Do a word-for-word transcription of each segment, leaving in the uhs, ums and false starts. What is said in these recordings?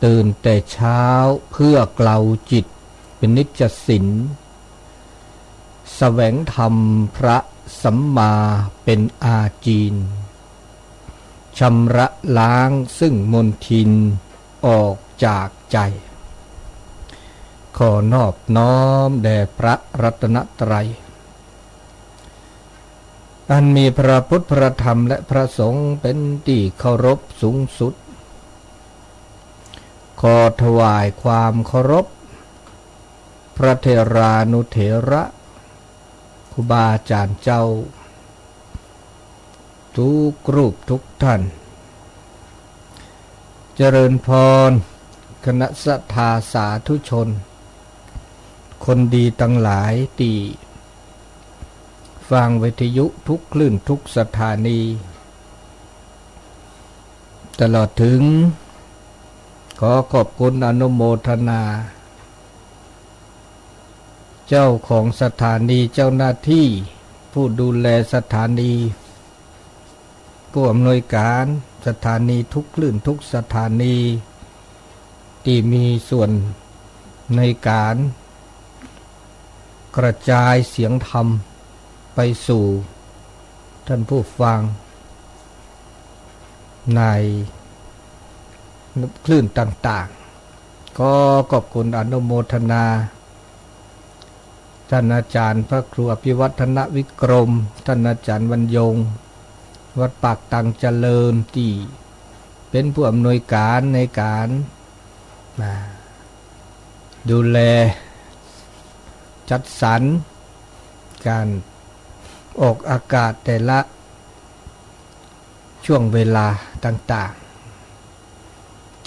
ตื่นแต่เช้าเพื่อเกลาจิตเป็นนิจศีล แสวงธรรมพระสัมมาเป็นอาจีน ชำระล้างซึ่งมลทินออกจากใจ ขอนอบน้อมแด่พระรัตนตรัย อันมีพระพุทธ พระธรรม และพระสงฆ์เป็นตี้เคารพสูงสุด ขอถวายความเคารพ พระเถรานุเถระ ครูบาอาจ๋ารย์เจ้า ทุกรูปทุกท่าน เจริญพร คณะศรัทธาสาธุชน คนดีตังหลายตี้ฟังวิทยุทุกคลื่นทุกสถานี ตลอดเถิง ขอขอบคุณอนุโมทนา เจ้าของสถานี เจ้าหน้าตี้ ผู้ดูแลสถานี ผู้อำนวยก๋านสถานีทุกคลื่นทุกสถานี ตี้มีส่วนในก๋านกระจายเสียงธรรมไปสู่ท่านผู้ฟังในคลื่นต่างๆ ขอขอบคุณอนุโมทนา ท่านอาจ๋ารย์พระครูอภิวัฒนวิกรม ท่านอาจ๋ารย์วันยง วัดปากตังเจริญ ตี้เป๋นผู้อำนวยก๋านในก๋าน มาดูแลจัดสรรก๋านออกอากาศแต่ละ ช่วงเวลาต่างๆ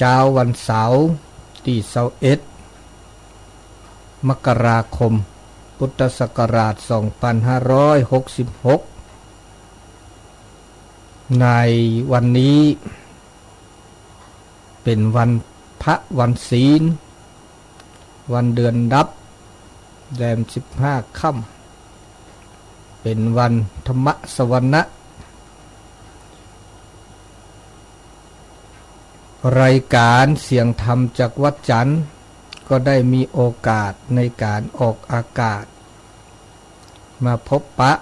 เจ๊าวันเสาร์ตี้ซาวเอ็ด มกราคม พุทธศักราชสองพันห้าร้อยหกสิบหก ในวันนี้เป๋นวันพระวันศีล วันเดือนดับ แรมสิบห้าค่ำ เป๋นวันธรรมสวนะ รายการเสียงธรรมจากวัดจันทร์ ก็ได้มีโอกาสในก๋านออกอากาศ มาพบปะ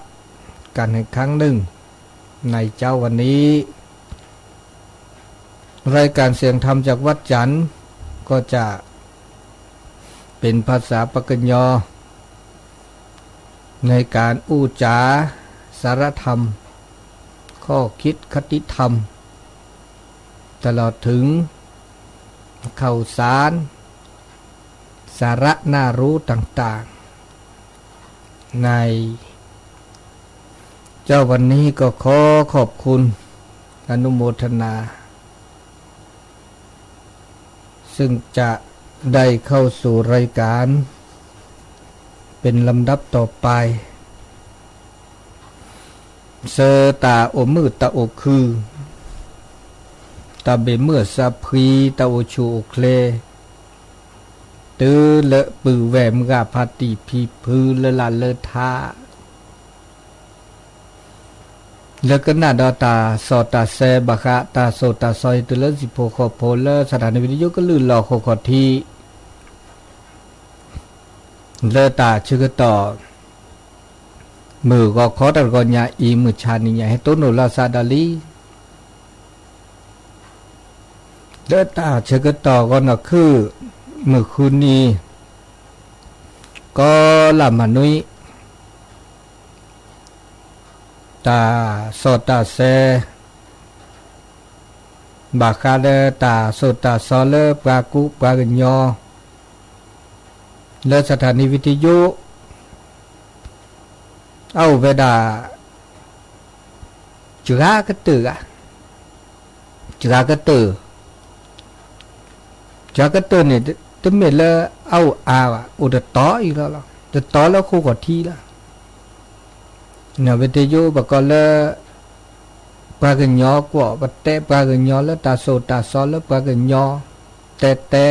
กั๋นอีกครั้งนึ่ง ในเจ๊าวันนี้ รายการเสียงธรรมจากวัดจันทร์ ก็จะเป๋นภาษาปากกะญอ ในก๋านอู้จ๋าสาระธรรม ข้อคิดคติธรรม ตลอดเถิงข่าวสาร สาระน่าฮู้ต่างๆ ในเจ๊าวันนี้ก็ขอขอบคุณอนุโมทนา ซึ่งจะได้เข้าสู่รายการเป๋นลำดับต่อไป เซอต๋าโอมื้อต๋าโอคือ ต๋าเบะเมื่อสะพรี ต๋าโอชูโอเคล ตื้อเลอะปือแหวมกาพาติพีพื้นเลอะลาเลอะท้า เลอะกะหน้าดอต๋าซอต๋าแซบะคะ ต๋าโสต๋าซอ หื้อเตื้อเลอะสิโผขอโผเลอะสถานีวิทยุก็ลื่นหล่อโคขอที เลอะต๋าเชิกะต่อ มื้อก็ขอตะกอนยาอี มื้อชาตินี้อย่าหื้อต้นโหนลาซาดาลี เลอะต๋าเชิกะต่อก็หนอคือ มื้อคืนนี้ ก็ละมานุ้ย ต๋าสอดต๋าแซ บ่าคาเลอะต๋าสอดต๋าซอเลอะปลากุปลากั๋นยอ เลอะสถานีวิทยุ เอาเวลา จ๋ากะเตื้ออะ จ๋ากะเตื้อ จ๋ากะเตื้อเนี่ย ตะเม็ดเลอะ เอา อา อะ โอ ตะตออีกแล้วเหรอ ตะตอแล้วคู่กับทีแล้ว เนี่ย วิทยุบ่าก็เลอะ ปลากั๋นยอกว่า ปะแต๊ปลากั๋นยอ เลอะต๋าสอดต๋าซอเลอะปลากั๋นยอ แต๊แต๊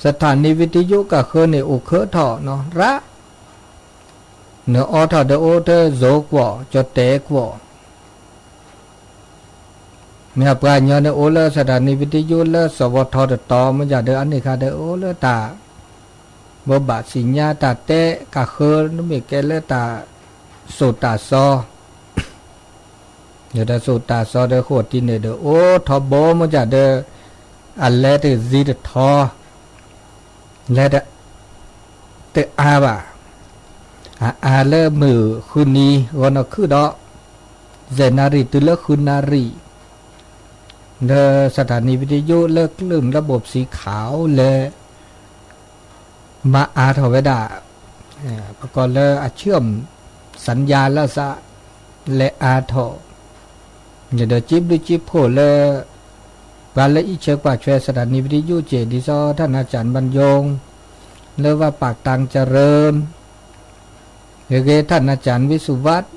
สถานีวิทยุก็คือเนี่ย โอเคเถาะเนาะ ระ เนอะ ออเถาะเดอโอเตอโซกว่า จอแต๊กว่า မ့ၢ်ပှၤကညီန့ၣ် အိၣ်လၢ สถานีวิทยุ လၢ สวท တတီၤ မ့ၢ်ဒၣ်ဒီး အန့ၣ်ခါဒီး အိၣ်လၢတၢ် ဘိးဘၣ်သ့ၣ်ညါ တၢ်တဲကဃၢၤ မ့ၢ်ကဲလၢတၢ်သိၣ်တၢ်စီ ဒီးတၢ်သိၣ်တၢ်စီဒီး ဃိာ်တံၢ်န့ၣ်ဒီး အိၣ်ထီဘိ မ့ၢ်ဒၣ်ဒီး အလဲတစံတထီ လဲတ တအါဘၣ်. အအါလၢမုၢ်ဃုနံၤ ဂီၤနံၤခုၣ်ဒီး ဆယ်နာရီ တုၤလၢဃုနၣ်ရံၣ် လၢ สถานีวิทยุ လၢ คลื่นระบบสีขาว လဲ မၤအါထီၣ်ဝဲဒၣ် ပကိးလၢအ เชื่อมสัญญาณ လၢစး လဲၤအါထီၣ် ဒီးစ့ဘျုးစ့ဖှိၣ်လၢ ပှၤလၢအံးဆဲးကွၢ်ဆွဲ สถานีวิทยุ က့ၢ် ဒ်သိး ท่านอาจารย์บรรยง လၢ วัดปากตางเจริญ ဂ့ၤဂ့ၤ ท่านอาจารย์วิสุวัฒน์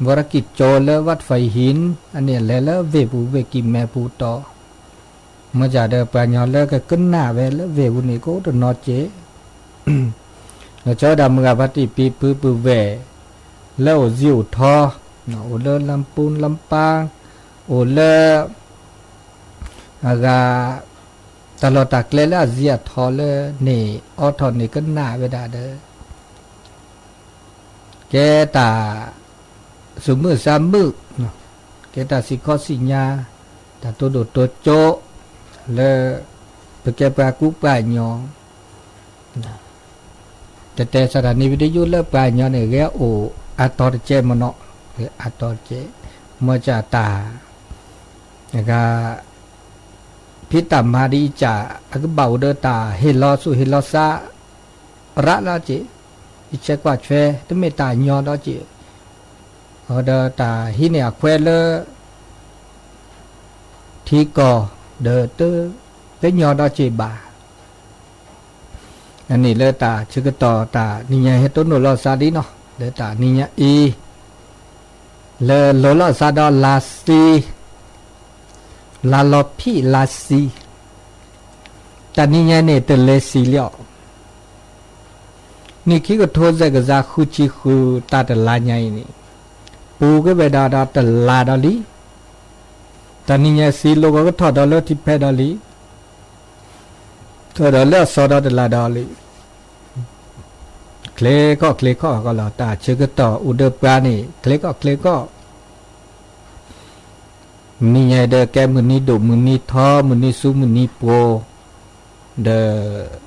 วรกิจโจ လၢ วัดไผ่หิน အန့ၣ်လဲၤလၢဝ့ၢ်ပူၤ ဝ့ၢ်ကံၢ်မဲပူၤတီၤ မ့ၢ်ဒၣ်ဒီးပှၤကညီလၢကကနၣ်ဝဲလၢဝ့ၢ်ပူၤန့ၣ် ကအိၣ်တနီၤက့ၢ် လီၤဆီဒၣ်မုၢ်ဂၤ ပှၤတံၢ်ပံပုၢ်ဝဲၢ် လၢအိၣ်စံၣ်အိၣ်ထီ အိၣ်လၢ ลำพูน ลำปาง အိၣ်လၢ အဂၤ တၢ်လီၢ်တၢ်ကျဲလၢအစံၣ်အထီလၢန့ၣ် အိးထီၣ်န့ၣ် ကနၣ်ဝဲဒၣ်ဒီး ကဲတၢ် သူၣ်မုာ်သးမုာ် ကဲတၢ်စံၣ်ခီၣ်စံၣ်ညါ တၢ်တိၢ်ဒိၣ်တိၢ်ကၠိ လၢ ပကဲပှၤကူပှၤကညီ တဲတဲ สถานีวิทยุ လၢပှၤကညီန့ၣ် ဂဲၤအိၣ်အါတီၤတကဲမ့ၢ်နီၤ ဂဲၤအါတီၤတကဲ မ့ၢ်ဒၣ်တၢ် အဂၤ ဖံးတၢ်မၤဒ်အံၤကၢ် အကဘၣ်အိၣ်ဒီးတၢ်ဟ့ၣ်လီၤသူၣ်ဟ့ၣ်လီၤသး ရးလီၤက့ၢ် အံးဆဲးကွၢ်ဆွဲ တမ့ၢ်တၢ်ညီဒီးက့ၢ် အဒီးတၢ်ဟံးန့ၢ်အခွဲးလၢ ထံကီၢ် ဒီးတ တညီဒီးက့ၢ်ဘၣ်. အန့ၣ်လၢတၢ်ဆၢကတီၢ် တၢ်နံၤညါဟဲတိၢ်နီၣ်လီၤသးဒ်နီၤ လၢတၢ်နံၤညါအံၤ လၢလိာ်လီၤသးဒီးလါသံ လါလီၤဖံးလါသံ တၢ်နံၤညါန့ၣ် တလဲၤသံလံအီၤ နံၣ်ခံကထိ စဲးကစၢ်ဃုဆံဃု တၢ်တလါညါအံၤန့ၣ် ပူၤက့ၤဝဲဒၣ်ဒီးတလါဒီးလံ တၢ်နံၤညါသံလိာ်ကီကထီၣ်ဒီးလၢထံဖဲဒီးလံ ထီၣ်ဒီးလၢအစီဒီးတလါဒီးလံ ချ့ခီၣ်ချ့ခီၣ်ကီးလီၤ တၢ်ဆၢကတီၢ်အိၣ်ဒီးပှၤန့ၣ် ချ့ခီၣ်ချ့ခီၣ် နံၤညါဒီးကဲမုၢ်နံၤဒိၣ်မုၢ်နံၤထီ မုၢ်နံၤစူၤမုၢ်နံၤပှိၤ ဒီး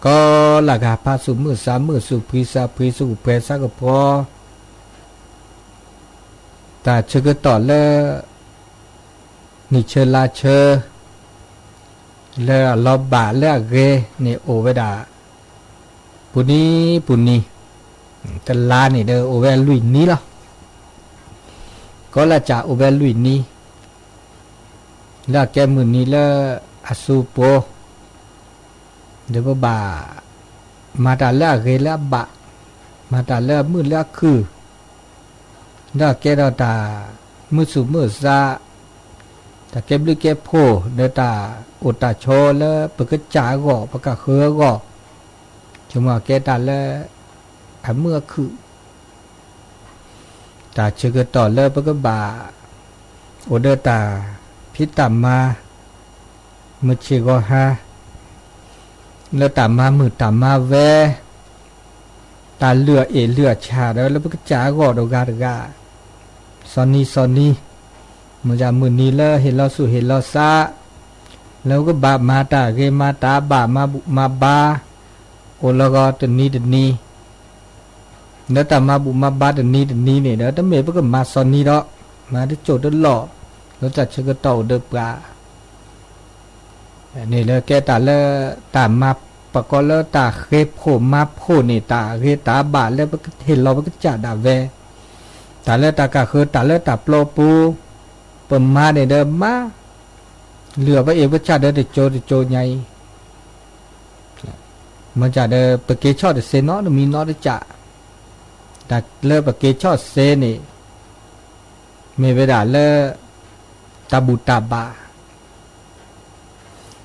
ကီးလၢဂၤဖးသူၣ်မုာ်သးမုာ် သူၣ်ဖှံသးဖှံ သူၣ်ကပှဲၤသးကပှီၤ တၢ်ဆၢကတီၢ်လၢ နံၣ်ဆၢလါဆၢ လၢအလီၤဘၣ်လၢအဂ့ၤန့ၣ် အိၣ်ဝဲဒၣ် ပူၤနံၤပူၤနံၤ တလါန့ၣ်ဒီးအိၣ်ဝဲလွံၢ်နံၤလီၤ ကီးလၢကၢ်အိၣ်ဝဲလွံၢ်နံၤ လၢအကဲမုၢ်နံၤလၢအစူၤပှိၤ ဒီးပဘၣ် မၤတၢ်လၢအဂ့ၤလၢအဘၣ် မၤတၢ်လၢအမုာ်လၢအခုၣ် ဒီးကဲထီၣ်တၢ်မုာ်သူၣ်မုာ်သး တၢ်ကဲဘျုးကဲဖှိၣ် ဒီးတၢ်အိၣ်တၢ်ဆိးလၢပကစၢ်အဂီၢ် ပကဃၢၤအဂီၢ် ဆိကမိၣ်ကဲတၢ်လၢအမုာ်အခုၣ် တၢ်ဆၢကတီၢ်လၢပကဘၣ် အိၣ်ဒီးတၢ်ဖံးတၢ်မၤ မုၢ်ဆ့ၣ်ဂီၤဟါ လၢတၢ်မၤမုာ်တၢ်မၤဝဲ တၢ်လုၢ်အအ့ၣ်လုၢ်အဆၣ်ဒီးလၢပကစၢ်အဂီၢ်ဒီးဂၤတဂၤ စီၤနံၤစီၤနံၤ မုၢ်ယၤမုၢ်နံၤလၢဟ့ၣ်လီၤသူၣ်ဟ့ၣ်လီၤသး လၢပကဘၣ်မၤတၢ်ဂ့ၤမၤတၢ်ဘၣ် မၤဘူၣ်မၤဘါ အိၣ်လီၤဂီၤတနံၤတနံၤ လၢတၢ်မၤဘူၣ်မၤဘါတနံၤတနံၤန့ၣ်ဒီး တမ့ၢ်ပကမၤစီၤနံၤဒီး မၤတစိၢ်တလီၢ် လၢတၢ်ဆၢကတီၢ်အိၣ်ဒီးပှၤ န့ၣ်လၢကဲတၢ်လၢ တၢ်မၤပကိးလၢတၢ်ဃ့ဖှိၣ်မၤဖှိၣ်န့ၣ် တၢ်ဂ့ၤတၢ်ဘၣ်လၢပကဟ့ၣ်လီၤပကစၢ်ဒၣ်ဝဲ တၢ်လၢတၢ်ကဃၢၤ တၢ်လၢတၢ်ပျီပူၤ ပမၤန့ၣ်ဒီးမၤ လုၢ်အီၣ်ပအ့ၣ်ပဆၣ်ဒီးတစိၢ်တစိၢ်ညါအံၤ မ့ၢ်ဒၣ်ဒီးပက့ၤဆီၣ်တစ့နီတမံၤနီတစဲး တၢ်လၢပက့ၤဆီၣ်စ့န့ၣ် မ့ၢ်ဝဲဒၣ်လၢ တၢ်ဘူၣ်တၢ်ဘါ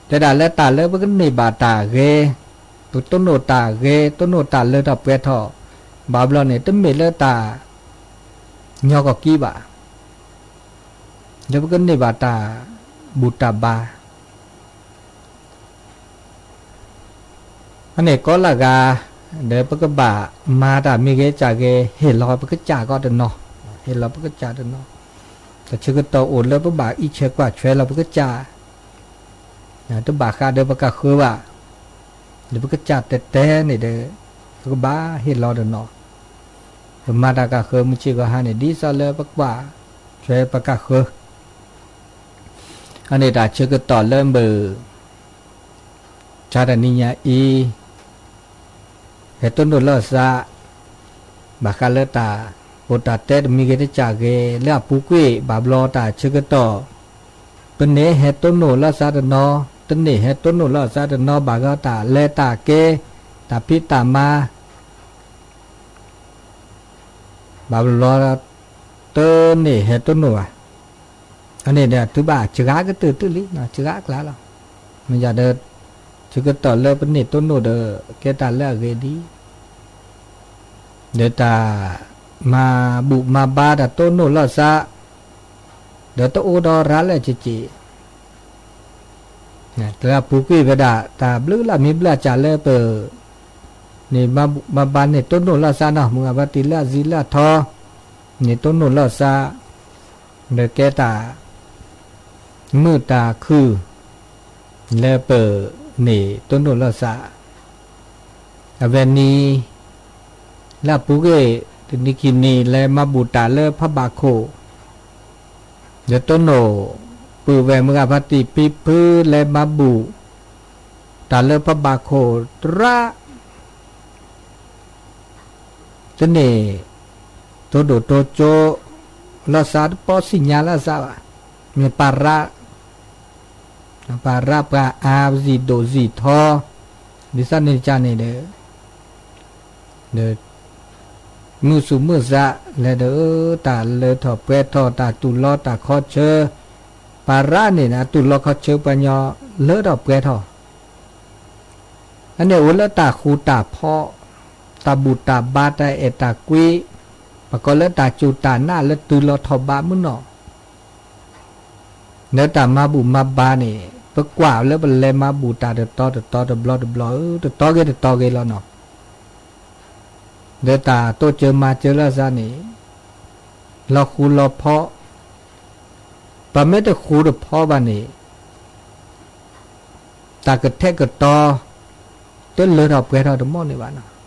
တဲဒၣ်လၢတၢ်လၢပကန့ၢ်ဘၣ်တၢ်ဂ့ၤ ပတိၢ်နီၣ်တၢ်ဂ့ၤ တိၢ်နီၣ်တၢ်လၢတၢ်ပှဲၤထီၣ် ဘၣ်ဘျီန့ၣ် တမ့ၢ်လၢတၢ်ညီကီၢ်ကံဘၣ် ဒီးပကန့ၢ်ဘၣ်တၢ်ဘူၣ်တၢ်ဘါ အန့ၣ်ကိးလၢဂၤ ဒီးပကဘၣ်မၤတၢ် မ့ၢ်ဂ့ၤကၠၢ်ဂ့ၤ ဟ့ၣ်လီၤပကစၢ်ကီးတနီၤ, ဟ့ၣ်လီၤပကစၢ်တနီၤ, တၢ်ဆၢကတီၢ်အိၣ်လၢပဘၣ်အံးဆဲးကွၢ်ဆဲးလီၤပကစၢ်, တဘၣ်ဃးဒီးပကဃၢၤဘၣ်, ဒီးပကစၢ်တဲာ်တဲာ်န့ၣ်ဒီး ပကဘၣ်ဟ့ၣ်လီၤတနီၤ, ပမၤတၢ်ကဃၢၤ မုၢ်ဆ့ၣ်ကီးဟါန့ၣ် ဒ်သိးလၢပကွၢ်ဆဲးပကဃၢၤ, အန့ၣ်တၢ်ဆၢကတီၢ်လၢမုၢ် ဆါတနံၤညါအံၤ ဟဲတိၢ်နိၣ်လီၢ်သး ဘၣ်ဃးလၢတၢ်ပိာ်တၢ်တဲ တမံၤဂ့ၤတစၢ်ဂ့ၤ လၢအပူၤကွံာ် ဘၣ်ဘျီတၢ်ဆၢကတီၢ် ပန့ၢ်ဟဲတိၢ်နိၣ်လီၢ်သးတနီၤ, တန့ၢ်ဟဲတိၢ်နိၣ်လီၢ်သးတနီၤ ဘၣ်ဃးတၢ်လဲၤတၢ်က့ၤ တၢ်ဖံးတၢ်မၤ ဘၣ်ဘျီ တန့ၢ်ဟဲတိၢ်နိၣ်ဘၣ်. အန့ၣ်ဒီး တုၤဘၣ်စှၤကတၢၢ်တုၤလံ, စှၤအကျါလီၤ. မ့ၢ်ယၤဒီး ဆၢကတီၢ်လၢပန့ၢ်တိၢ်နိၣ်ဒီး ကဲတၢ်လၢအဂ့ၤဒ် ဒီးတၢ်မၤဘူၣ်မၤဘါ တၢ်တိၢ်နိၣ်လီၢ်သး ဒီးတအိၣ်ဒီးရၤလၢာ်က့ၤက့ၤ တၢ်ပူၤကွံာ်ဝဲဒၣ် တၢ်ဘျုးလၢမံဘျုးစၢ်လၢပ န့ၢ်မၤဘူၣ်မၤဘါ န့ၢ်တိၢ်နိၣ်လီၢ်သးနီၤ, မုၢ်ဂၤဘၣ်တံၢ်လၢအစံလၢအထီ န့ၢ်တိၢ်နိၣ်လီၢ်သး ဒီးကဲတၢ် မုာ်တၢ်ခုၣ် လၢပန့ၢ်တိၢ်နိၣ်လီၢ်သး အဝဲန့ၣ် လၢအပူၤကွံာ် တနံၤခံနံၤ လဲၤမၤဘူၣ်တၢ်လၢဖးဘၣ်ခိၣ် ဒီးတိၢ်နိၣ် ပုၢ်ဝဲၢ်မုၢ်ဂၤဖါတံၢ်ဖံဖု လဲၤမၤဘူၣ်တၢ်လၢဖးဘၣ်ခိၣ် တရၣ် တန့ၢ် တိၢ်ဒိၣ်တိၢ်ကၠိ လီၢ်သး တပီၢ်ဆံၣ်ညါလၢအသးဘၣ်, မ့ၢ်ပၢ်ရၣ် ပၢ်ရၣ်ပှၤအါ ပစံၣ်ဒိၣ်စံၣ်ထီ ဒ်သိးန့ၣ်ကၢ်န့ၣ်ဒီး ဒီး မုၢ်သူၣ်မုၢ်သး လဲၤဒီး တၢ်လၢထီၣ်ပှဲၤထီၣ် တၢ်တူၢ်လိာ်တၢ်ခီဆၢ ပၢ်ရၣ်န့ၣ် အတူၢ်လိာ်ခီဆၢပှၤညီ လၢထီၣ်ပှဲၤထီၣ် အန့ၣ်အိၣ်လၢတၢ်ဃူတၢ်ဖိး တၢ်ဘူၣ်တၢ်ဘါ တၢ်အဲၣ်တၢ်ကွံ ပကိးလၢတၢ်စူၢ်တၢ်နာ်လၢတုၤလီၤထီၣ်ဘးမုၢ်နီၢ် လၢတၢ်မၤဘူၣ်မၤဘါန့ၣ် ပကွၢ်လၢပလဲၤမၤဘူၣ်တၢ်တတီၤတတီၤ တဘျီတဘျီ တတီၤဂ့ၤတတီၤဂ့ၤလီၤနီၤ လၢတၢ်တိစၢၤမၤစၢၤလၢအသးန့ၣ် လီၤဃူလီၤဖိး ပမ့ၢ်တဃူတဖိးဘၣ်န့ၣ် တၢ်ကထဲကတီၤ တလၢထီၣ်ပှဲၤထီၣ်တမီၢ်န့ၣ်ဘၣ်နီၤ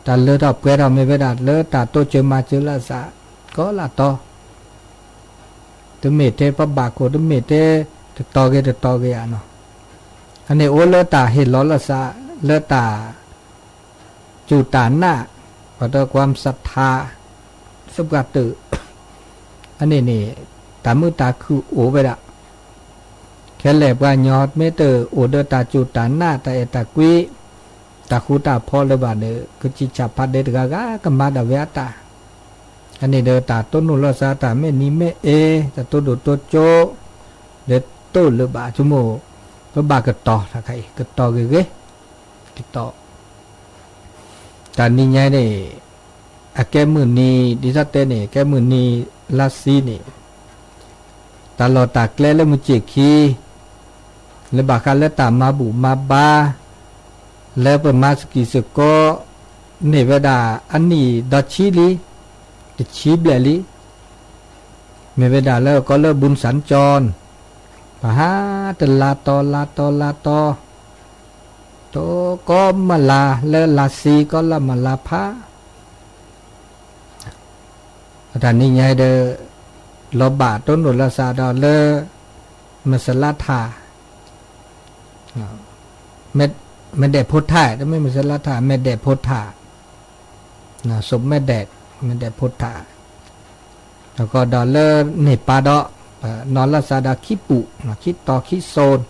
တၢ်လၢထီၣ်ပှဲၤထီၣ်မ့ၢ်ဝဲဒၣ်လၢတၢ်တိစၢၤမၤစၢၤလၢအသး ကိးလၢတီၤ တမ့ၢ်ထဲဖးဘၣ်ခိၣ် တမ့ၢ်ထဲတတီၤဂ့ၤတတီၤဂ့ၤဧါနီၤ အန့ၣ်အိၣ်လၢတၢ်ဟ့ၣ်လီၤလၢသး လၢတၢ် စူၢ်တၢ်နာ် ပှၤဒီးကွၢ်သထါ သပှၢ်တၢၢ် အန့ၣ်န့ၣ် တၢ်မုာ်တၢ်ခုၣ်အိၣ်ဝဲဒၣ် ခဲလၢာ်ပှၤညီ မ့ၢ်တအိၣ်ဒီးတၢ်စူၢ်တၢ်နာ် တၢ်အဲၣ်တၢ်ကွံ တၢ်ဃူတၢ်ဖိးလၢၤဘၣ်ဒီး ကစံၣ်ဆၣ်ဖးဒဲးတဂၤဂၤ ကမၤဒၣ်ဝဲအတၢ် အန့ၣ်ဒီးတၢ်တိၢ်နိၣ်လီၢ်သး တၢ်မဲာ်နံၤမဲာ်အဲ တၢ်တိၢ်ဒိၣ်တိၢ်ကၠိ ဒီးတိၢ်လၢၤဘၣ် ဆိကမိၣ် ပဘၣ်ကတီၤတၢ်ခါအံၤ ကတီၤဂ့ၤဂ့ၤ ကတီၤ တၢ်နံၤညါန့ၣ် အကဲမုၢ်နံၤ ဒ်သိးတဲန့ၣ် ကဲမုၢ်နံၤလါဆံန့ၣ် တၢ်လီၢ်တၢ်ကျဲလၢမုၢ်ဆ့ၣ်ခံ လၢဘၣ်ဃးလၢတၢ်မၤဘူၣ်မၤဘါ လၢပမၤစကံၢ်စကီး န့ၢ်ဝဲဒၣ်အနံၣ်ဒီဆံလံ တဆံဘျဲၣ်လံ မ့ၢ်ဝဲဒၣ်လၢကိးလၢ ဘူၣ်စၣ်ကၠီၣ် ပဟါတလါတီၤလါတီၤလါတီၤ တိကိးမလါ လၢလါဆံကိးလၢမလါဖး အတၢ်နံၤညါဒီး လီၤဘၣ်တိၢ်နိၣ်လီၢ်သးဒီးလၢ မဲၢ်စလါထၣ် မဲၢ်ဒဲးဖိထၣ် တမ့ၢ်မဲၢ်စလါထၣ် မဲၢ်ဒဲးဖိထၣ် စူၣ်မဲၢ်ဒဲး မဲၢ်ဒဲးဖိထၣ် ဒီးကဒီးလၢန့ၢ်ပၢ်ဒီး နီၢ်လၢသးဒီးခံပူၤ ခံတီၤခံစိၢ်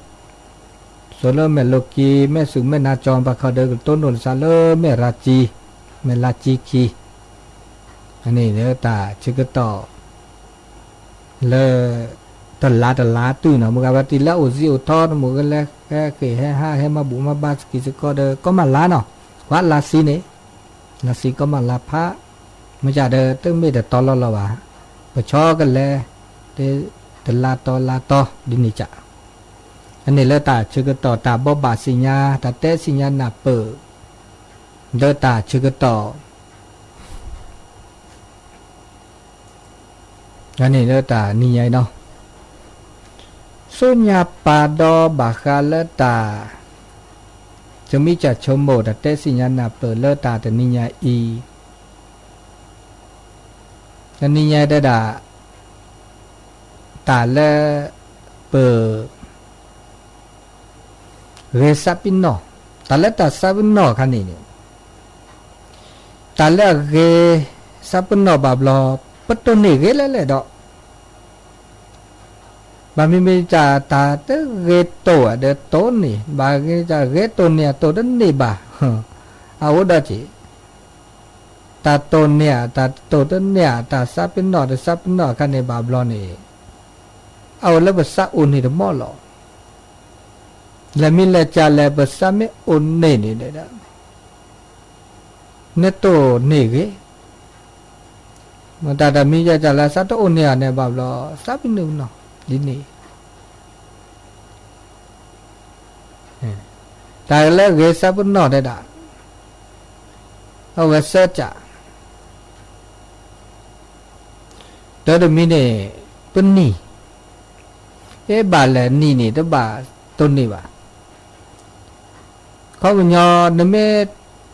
စိၢ်လၢမဲၢ်လိၤကံ မဲၢ်သူၣ်မဲၢ်နၤကၠီၣ် ပှၤခီၣ်ဒၢကတိၢ်နိၣ်လၢသးလၢမဲၢ်ရၤကံ မဲၢ်လါကံခံ အန့ၣ်လၢတၢ်ဆၢကတီၢ် လၢ တလါတလါတုၤနီၤ မုၢ်ဂၤဘၣ်တံၢ်လၢအိၣ်စံအိၣ်ထီ တမုၢ်ကလဲၤ ဟဲဃ့ၢ်ဟဲဟး ဟဲမၤဘူၣ်မၤဘါစကံၢ်စကီးဒီး ကိးမလါနီၤ ကွၢ်လါဆံန့ၣ် လါဆံကိးမလါဖး မ့ၢ်ဒ်ဒီး တမ့ၢ်တတီၤလီၤလီၤဘၣ် ပဆီကလဲၤ တ တလါတီလါတီ ဒ်န့ၣ်ကၠၢ်. အန့ၣ်လၢတၢ်ဆၢကတီၢ် တၢ်ဘိးဘၣ်သ့ၣ်ညါ တၢ်တဲသ့ၣ်ညါနၢ်ပၢၢ် လၢတၢ်ဆၢကတီၢ် အန့ၣ်လၢတၢ်နံၤညါအံၤနီၤ. ဆူညါပာ်ဒီးဘၣ်ဃးလၢတၢ် ဆိမိၵ်ႉဆိကမိၣ် တၢ်တဲသ့ၣ်ညါနၢ်ပၢၢ်လၢတၢ်တနံၤညါအံၤ တနံၤညါအံၤဒၣ် တၢ်လၢပ ဂဲၤသးပ့ၤနီၣ်, တၢ်လၢတၢ်သးပ့ၤနီၣ်ခါန့ၣ်န့ၣ်, တၢ်လၢအဂဲၤသးပ့ၤနီၣ်ဘၣ်ဘျီ ပတိၢ်န့ၢ်ဂ့ၤလဲၣ်လဲၣ်ဒီး, ဘၣ်မ့မ့ၢ်တၢ် တၢ်တဂဲၤတိၢ်ဧါဒီးတိၢ်န့ၢ်, ဘၣ်ဂ့ၤတၢ်ဂဲၤတိၢ်န့ၢ် အတိၢ်တန့ၢ်ဘၣ်, အအိၣ်ဒီးက့ၤ တၢ်တိၢ်န့ၢ် တၢ်တိၢ်တန့ၢ် တၢ်သးပ့ၤနီၣ် တၢ်သးပ့ၤနီၣ်အခါန့ၣ်ဘၣ်ဘျီန့ၣ်, အအိၣ်လၢပသးအိၣ်န့ၢ်တမီၢ်လီၤ. လဲၤမ့ၢ်လဲၤကၢ်လဲၣ် ပသးမ့ၢ်အိၣ်န့ၢ်န့ၣ်ဒီး နတိၢ်န့ၢ်ဂ့ၤ, မ့ၢ်တၢ်တမံၤယဲၢ်ကၢ်လၢသးတအိၣ်န့ၢ်ဧါန့ၣ်ဘၣ်ဘျီ သးပ့ၤနီၣ်နီၣ် ဒ်န့ၣ် တၢ်လၢဂဲၤသးပ့ၤနီၣ်ဒဲးဒၣ် အဝဲသၢကၢ်, တၢ်တမံၤန့ၣ် ပနံၣ်, အဲ ဘၣ်လဲၣ်နံၣ်န့ၣ် တဘၣ်တိၢ်န့ၢ်ဘၣ်. ခီပညီ နမ့ၢ်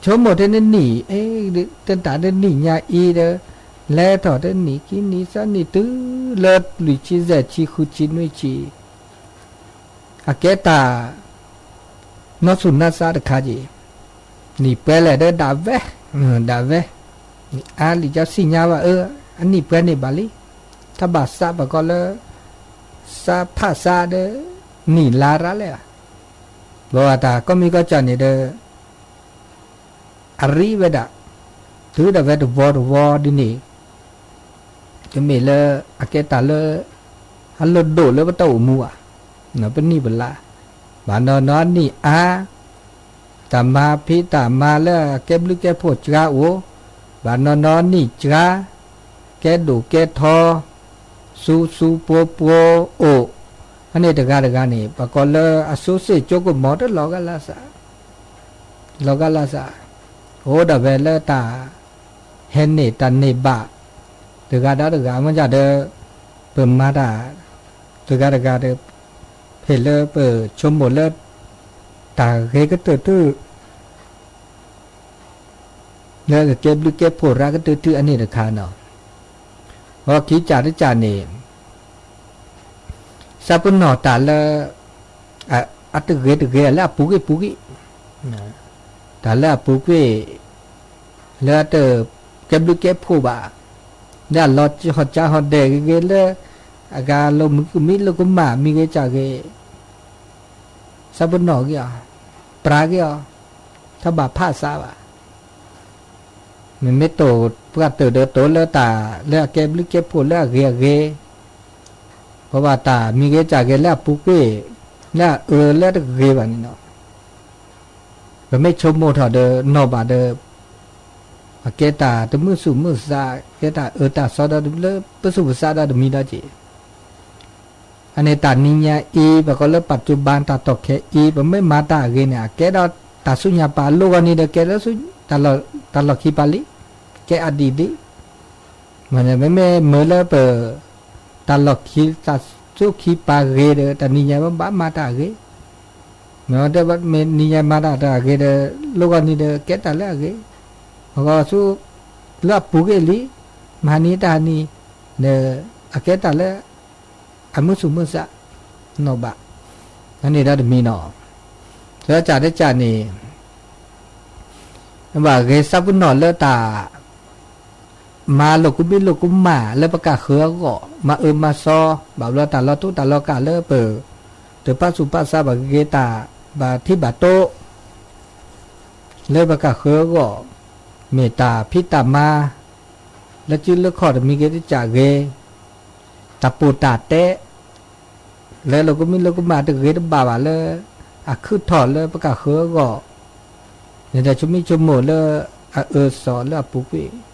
ဆိကမိၣ်ထဲနနံၣ် အဲ တၢ်တနံၣ်ညါအံၤဒီး လဲၤထီၣ်တနံၣ် ခံနံၣ် သၢနံၣ် တုၤလၢလွံၢ်ဆံ ယဲၢ်ဆံ ဃုဆံ နွံဆံ အကဲတၢ် နီၢ်သူၣ်နီၢ်သးတခါက့ၤ, နံၣ်ပှဲၤလဲၣ်ဒီးဒၣ်ဝဲ, ဒၣ်ဝဲ, နံၣ်အါလံ ကစံၣ်ညါဘၣ်အၢ အနံၣ်ပှဲၤန့ၢ်ဘၣ်လံ, တၢ်ဘၣ်သးပှၤကီၢ်လၢ သးဖးသးဒီး နံၣ်လါရၣ်လဲၣ်ဧါ, ဘၣ်ဝဲတၢ်ကီမံၤကီၢ်ကၠီၣ်န့ၣ်ဒီး အရံဝဲဒၣ်, တုၤဒၣ်ဝဲတဝီတဝီဒ်န့ၣ်, တမ့ၢ်လၢ အကဲတၢ်လၢ အလိၣ်ဒိၣ်လၢပတၢ်အိၣ်မူဘၣ်, ပနံၣ်ပလါ, ဘၣ်နီၢ်နီၢ်နံၣ်အါ, တၢ်မၤဖံးတၢ်မၤလၢအကဲဘျုးကဲဖှိၣ်စှၤအိၣ်, ဘၣ်နီၢ်နီၢ်နံၣ်စှၤ, ကဲဒိၣ်ကဲထီ, စူစူပှိပှိအိၣ်, အန့ၣ်တဂၤတဂၤန့ၣ် ပှၤကိးလၢအစိစ့ၣ်ကၠိကမီၤတလီၤဂာ်လၢသး လီၤဂာ်လၢသး, အိၣ်ဒၣ်ဝဲလၢတၢ် ဟဲန့ၢ်တၢ်န့ၢ်ဘၣ် တဂၤဒီးတဂၤ မ့ၢ်ဒ်ဒီး ပမၤတၢ် တဂၤတဂၤဒီး ဖဲလၢပဆိကမိၣ်လၢ တၢ်ဂ့ၤကတၢၢ်တုၤ လၢကကဲဘျုးကဲဖှိၣ်ရၢကတၢၢ်တုၤအန့ၣ်တခါနီၤ, အခံကၢ်တကၢ်န့ၣ် သးပ့ၤနီၣ်တၢ်လၢ အ အတဂ့ၤတဂ့ၤ လၢအပူၤကွံာ်ပူၤကွံာ်, တၢ်လၢအပူၤကွံာ် လၢအတကဲဘျုးကဲဖှိၣ်ဘၣ်, လၢအလီၤဟီၣ်ကၠါဟီၣ်ဒဲးဂ့ၤဂ့ၤ လၢအကလိာ်မုၢ်ကမံလိာ်ကမၣ်မံဂ့ၤကၢ်ဂ့ၤ သးပ့ၤနီၣ်က့ၤအီၤ, ပြးက့ၤအီၤ, တဘၣ်ဖးသးဘၣ်. မ့မ့ၢ်တိၢ်ပှၢ်တၢၢ်ဒီးတိၢ်လၢတၢ်လၢအကဲဘျုးကဲဖှိၣ်လၢအဂ့ၤအဂ့ၤ, ပဘၣ်တၢ်မံဂ့ၤကၢ်ဂ့ၤလၢအပူၤကွံာ် လၢအအၢလၢတဂ့ၤဘၣ်န့ၣ်နီၤ. ပမ့ၢ်ဆိကမိၣ်ထီၣ်ဒီးနီၢ်ဘၣ်ဒီး အကဲတၢ်တမုာ်သူၣ်မုာ်သး ကဲတၢ်အၢတၢ်သီဒီးလၢပသူၣ်ပသးဒီးတမံၤဒီးက့ၤ အန့ၣ်တၢ်နံၤညါအံၤ ပကိးလၢ ปัจจุบัน တၢ်တီၢ်ခဲအံၤ ပမ့ၢ်မၤတၢ်အဂ့ၤန့ၣ် အကဲဒီးတၢ်ဆူညါပၤ အလိၤဂီၢ်နံၤဒီးကဲလၢဆူ တၢ်လီၢ် တၢ်လီၢ်ခံပၤလံ, ကဲအဒံၣ်ဒံၣ်. မ့မ့ၢ်မ့ၢ်လၢပ တၢ်လီၢ်ခံ တၢ်ဆူခံပၤဂ့ၤဒီး တၢ်နံၤညါဘၣ်မၤတၢ်အဂ့ၤ မ့ၢ်တဲဘၣ်မ့ၢ်နံၤညါမၤတၢ်တၢ်အဂ့ၤဒီး လိၤဂီၢ်နံၤဒီးကဲတၢ်လၢအဂ့ၤ, အဂီၢ်ဆူ လၢအပူၤကွံာ်လံ, မဟါနံၤတဟါနံၤ ဒီးအကဲတၢ်လၢ အမုာ်သူၣ်မုာ်သး နီၢ်ဘၣ်. အန့ၣ်ဒီးတမံၤနီၤ, တၢ်ကၢ်တကၢ်န့ၣ် ဘၣ်ဂ့ၤသးပ့ၤနီၣ်လၢတၢ် မၤလိာ်ကူမံလိာ်ကူမၣ်လၢပကဃၢၤအဂီၢ်, မၤအၢမၤသီ, ဘၣ်ဘျီတၢ်လီၤတူာ်တၢ်လီၤကာ်လၢပ တပာ်သူၣ်ပာ်သးဘၣ်ဂ့ၤတၢ် ဘၣ်ထံဘၣ်တိ လၢပကဃၢၤအဂီၢ်, မ့ၢ်တၢ်ဖံးတၢ်မၤ လၢစုလၢခီၣ်တမံၤဂ့ၤတကၢ်ဂ့ၤ, တၢ်ပိာ်တၢ်တဲ လၢလိာ်ကူမံလိာ်ကူမၣ်တဂ့ၤတဘၣ်ဘၣ်လၢ အခုၣ်ထီၣ်လၢပကဃၢၤအဂီၢ်, န့ၣ်ဒီးဆိမိၣ်ဆိကမိၣ်လၢအအၢအသီလၢအပူၤကွံာ်,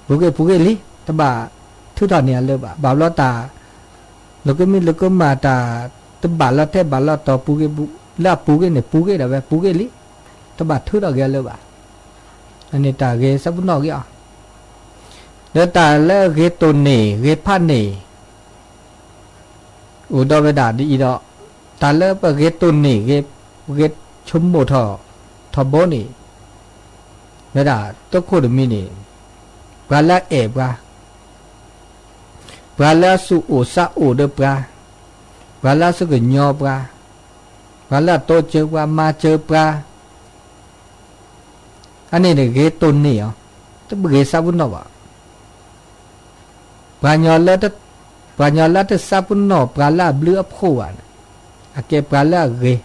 ပူၤကွံာ်ပူၤကွံာ်လံ, တဘၣ်ထုးထီၣ်န့ၢ်အလၢဘၣ်. ဘၣ်ဘျီတၢ် လၢကမံလၢကမၣ် တၢ်တဘၣ်လီၤထဲဘၣ်လီၤတီၤ ပူၤက့ၤပူၤ လၢအပူၤက့ၤန့ၣ် ပူၤက့ၤဒၣ်ဝဲ ပူၤက့ၤလံ, တဘၣ်ထုးထီၣ်က့ၤအလၢၤဘၣ်. အန့ၣ်တၢ်ဂ့ၤဆၢပနီၣ်က့ၤအီၤ. ဒီးတၢ်လၢဂ့ၤတိၢ်န့ၢ် ဂ့ၤဖးန့ၢ် အိၣ်ဒီးဝဲဒၣ်ဒ်အံၤဒီး တၢ်လၢပဂ့ၤတိၢ်န့ၢ် ဂ့ၤ ဂ့ၤဆိကမိၣ်ထီၣ် ထီဘိန့ၣ် ဝဲဒၣ်တခိၣ်တမံၤန့ၣ် ပှၤလၢအအဲၣ်ပှၤ, ပှၤလၢအသူၣ်အိၣ်သးအိၣ်ဒီးပှၤ, ပှၤလၢအစူၢ်ကညီၤပှၤ, ပှၤလၢအတိစၢၤပှၤ မၤစၢၤပှၤ အန့ၣ်န့ၣ် ဂ့ၤတိၢ်န့ၢ်အီၤ, တပဂ့ၤဆၢပနီၣ်ဘၣ်. ပှၤညီလၢတ ပှၤညီလၢတဆၢပနီၣ် ပှၤလၢအဘျုးအဖှိၣ်ဘၣ်န့ၣ် အကဲပှၤလၢအဂ့ၤ,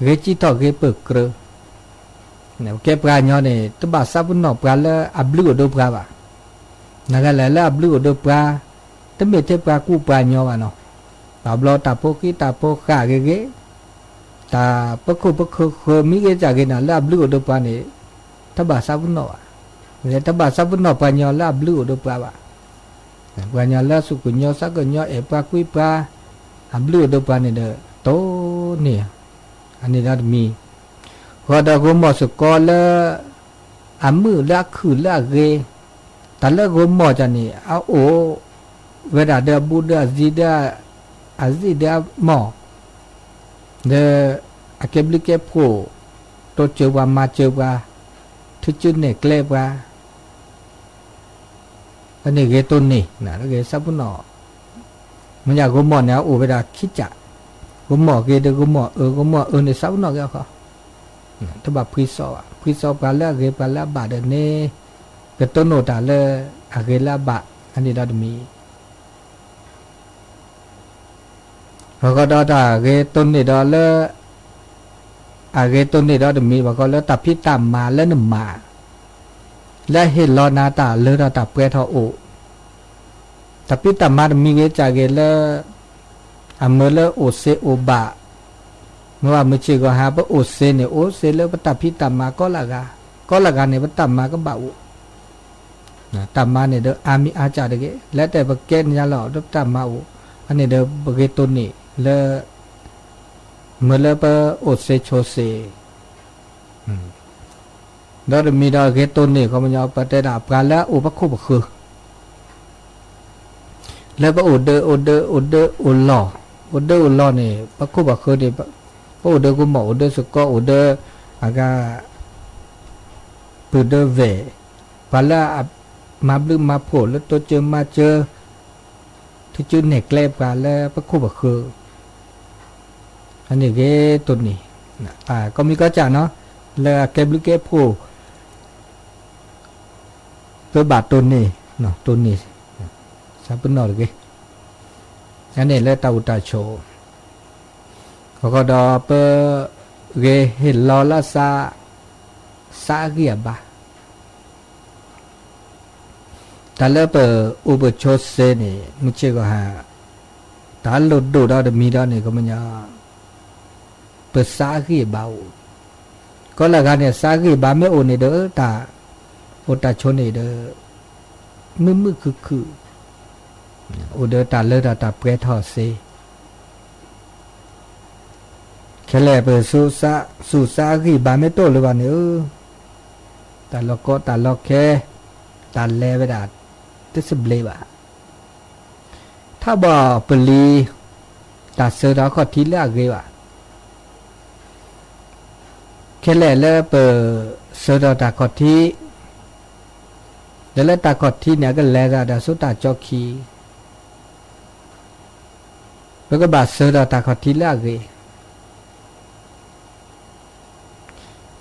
ဂ့ၤစံးထီၣ်ဂ့ၤပၢၢ်ကြၢး, ကဲပှၤညီန့ၣ် တဘၣ်ဆၢပနီၣ်ပှၤလၢအဘျုးအိၣ်ဒီးပှၤဘၣ်. နကလဲၤလၢအဘျုးအိၣ်ဒီးပှၤ တမ့ၢ်ထဲပှၤကူပှၤညီဘၣ်နီၤ, ဘၣ်ဘျီတၢ်ဖိဃံတၢ်ဖိဃာ်ဂ့ၤဂ့ၤ တၢ်ပခိၣ်ပဃၢၤဃၢၤမံဂ့ၤကၢ်ဂ့ၤန့ၣ် လၢအဘျုးအိၣ်ဒီးပှၤန့ၣ် တဘၣ်ဆၢပနီၣ်ဘၣ်, တဘၣ်ဆၢပနီၣ်ပှၤညီလၢအဘျုးအိၣ်ဒီးပှၤဘၣ်. ပှၤညီလၢစူၢ်ကညီၤသးကညီၤ အဲၣ်ပှၤကွံပှၤ အဘျုးအိၣ်ဒီးပှၤန့ၣ်ဒီး တိၢ်န့ၢ် အန့ၣ်ဒီးတမံၤ, ဂီၤဒီးဂီၤမီၢ်စ့ၢ်ကီးလၢ အမုာ်လၢအခုၣ်လၢအဂ့ၤ, တၢ်လၢဂီၤမီၢ်ကၢ်န့ၣ် အအိၣ်ဝဲဒၣ်ဒီးအဘူးဒီးအဇံဒီး အဇံဒီးအမီၢ်, ဒီးအကဲဘျုးကဲဖှိၣ် တိစၢၤပှၤမၤစၢၤပှၤ ထုကၠူနဲၣ်ကျဲပှၤ အန့ၣ်ဂ့ၤတိၢ်န့ၢ် ဂ့ၤဆၢပနီၣ်. မ့ၢ်ယါဂီၤမီၢ်န့ၣ် အအိၣ်ဝဲဒၣ်ခံကၢ်, ဂီၤမီၢ်ဂ့ၤဒီးဂီၤမီၢ်အၢ, ဂီၤမီၢ်အၢန့ၣ် ဆၢပနီၣ်က့ၤအီၤဃီ, တဘၣ်ဖှံစီဘၣ်, ဖှံစီပှၤလၢအဂ့ၤပှၤလၢအဘၣ်ဒီးန့ၣ် ကတိၢ်နီၣ်တၢ်လၢအဂ့ၤလၢအဘၣ် အန့ၣ်ဒီးတမံၤ ဘၣ်ဃီဒီးတၢ်ဂ့ၤတိၢ်န့ၢ်ဒီးလၢ အဂ့ၤတိၢ်န့ၢ်ဒီးတမံၤ ဘၣ်ဃီလၢတၢ်ဖံးတၢ်မၤလၢနမၤ လၢဟ့ၣ်လီၤနၤတၢ်လၢထီၣ်တၢ်ပှဲၤထီၣ်အိၣ်, တၢ်ဖံးတၢ်မၤတမံၤဂ့ၤကၢ်ဂ့ၤလၢ အမၢလၢအိၣ်စ့အိၣ်ဘၣ်, မ့ၢ်ဝဲမုၢ်ဆ့ၣ်ဂီၤဟါ ပအိၣ်စ့န့ၣ် အိၣ်စ့လၢပတၢ်ဖံးတၢ်မၤကိးလၢဂၤ, ကိးလၢဂၤန့ၣ် ပတၢ်မၤကဘၣ်အိၣ် တၢ်မၤန့ၣ်ဒီးအါမံၤအါကၢ်တဂ့ၤ, လၢတဲပကဲညါလီၤဒီးပတၢ်မၤအိၣ်, အန့ၣ်ဒီးပဂ့ၤတိၢ်န့ၢ်လၢ မၢလၢပအိၣ်စ့ဆိးစ့, ဒီးတမံၤဒီးဂ့ၤတိၢ်န့ၢ် ခီပညီ ပတဲဒၣ်ပှၤလၢအအိၣ်ပခိၣ်ပဃၢၤ လၢပအိၣ်ဒၢ အိၣ်ဒၢ အိၣ်ဒၢအိၣ်လီၢ်, အိၣ်ဒၢအိၣ်လီၢ်န့ၣ် ပခိၣ်ပဃၢၤန့ၣ် ပအိၣ်ဒၢဂီၤမီၢ် အိၣ်ဒၢစ့ၢ်ကီး အိၣ်ဒၢ အဂၤ ပုၢ်ဒၢဝဲၢ်, ပှၤလၢအမၤဘျုးမၤဖှိၣ် လၢတိစၢၤမၤစၢၤ ထုကၠူနဲၣ်ကျဲပှၤလၢပခိၣ်ပဃၢၤ, အန့ၣ်ဂ့ၤတိၢ်န့ၢ်, တၢ်ကိးမံၤကိးကၢ်နီၤ လၢအကဲဘျုးကဲဖှိၣ် ပဘၣ်တိၢ်န့ၢ်, တိၢ်န့ၢ် ဆၢပနီၣ်တဂ့ၤ, အန့ၣ်လၢတၢ်အိၣ်တၢ်ဆိး, ဘၣ်ဃီဒီးပဂ့ၤဟ့ၣ်လီၤလၢ သးအဂံၢ်အဘါ တၢ်လၢပအိၣ်ပဆိးစ့န့ၣ် မုၢ်ဆ့ၣ်ဂီၤဟါ တၢ်လိၣ်ဒိၣ်ဒီးတမံၤဒီးန့ၣ် ခီပညီ ပသးအဂံၢ်အဘါအိၣ်, ကိးလၢဂၤန့ၣ် သးအဂံၢ်အဘါမ့ၢ်အိၣ်န့ၣ်ဒီး တၢ်အိၣ်တၢ်ဆိးန့ၣ်ဒီး မုာ်မုာ်ခုၣ်ခုၣ်, အိၣ်ဒီးတၢ်လၢထီၣ်တၢ်ပှဲၤထီၣ်စ့ ခဲလၢာ်ပ သူၣ်သးအဂံၢ်အဘါမ့ၢ်တအိၣ်လၢၤဘၣ်န့ၣ်ဧၢ, တၢ်လီၢ်ကီတၢ်လီၢ်ခဲ တၢ်လဲၤဝဲဒၣ် တသဘျ့ဘၣ်. ထီဘိပလံၤ တၢ်ဆှၢထီၣ်ခီၣ်ထံးလၢအဂ့ၤဘၣ်. ခဲလၢာ်လၢပဆှၢထီၣ်တၢ်ခီၣ်ထံး ဒီးလၢတၢ်ခီၣ်ထံးန့ၣ် အကလဲၤတၢ်ဒီးဆူတၢ်ကၠီခံ ပကဘၣ်ဆှၢထီၣ်တၢ်ခီၣ်ထံးလၢအဂ့ၤ.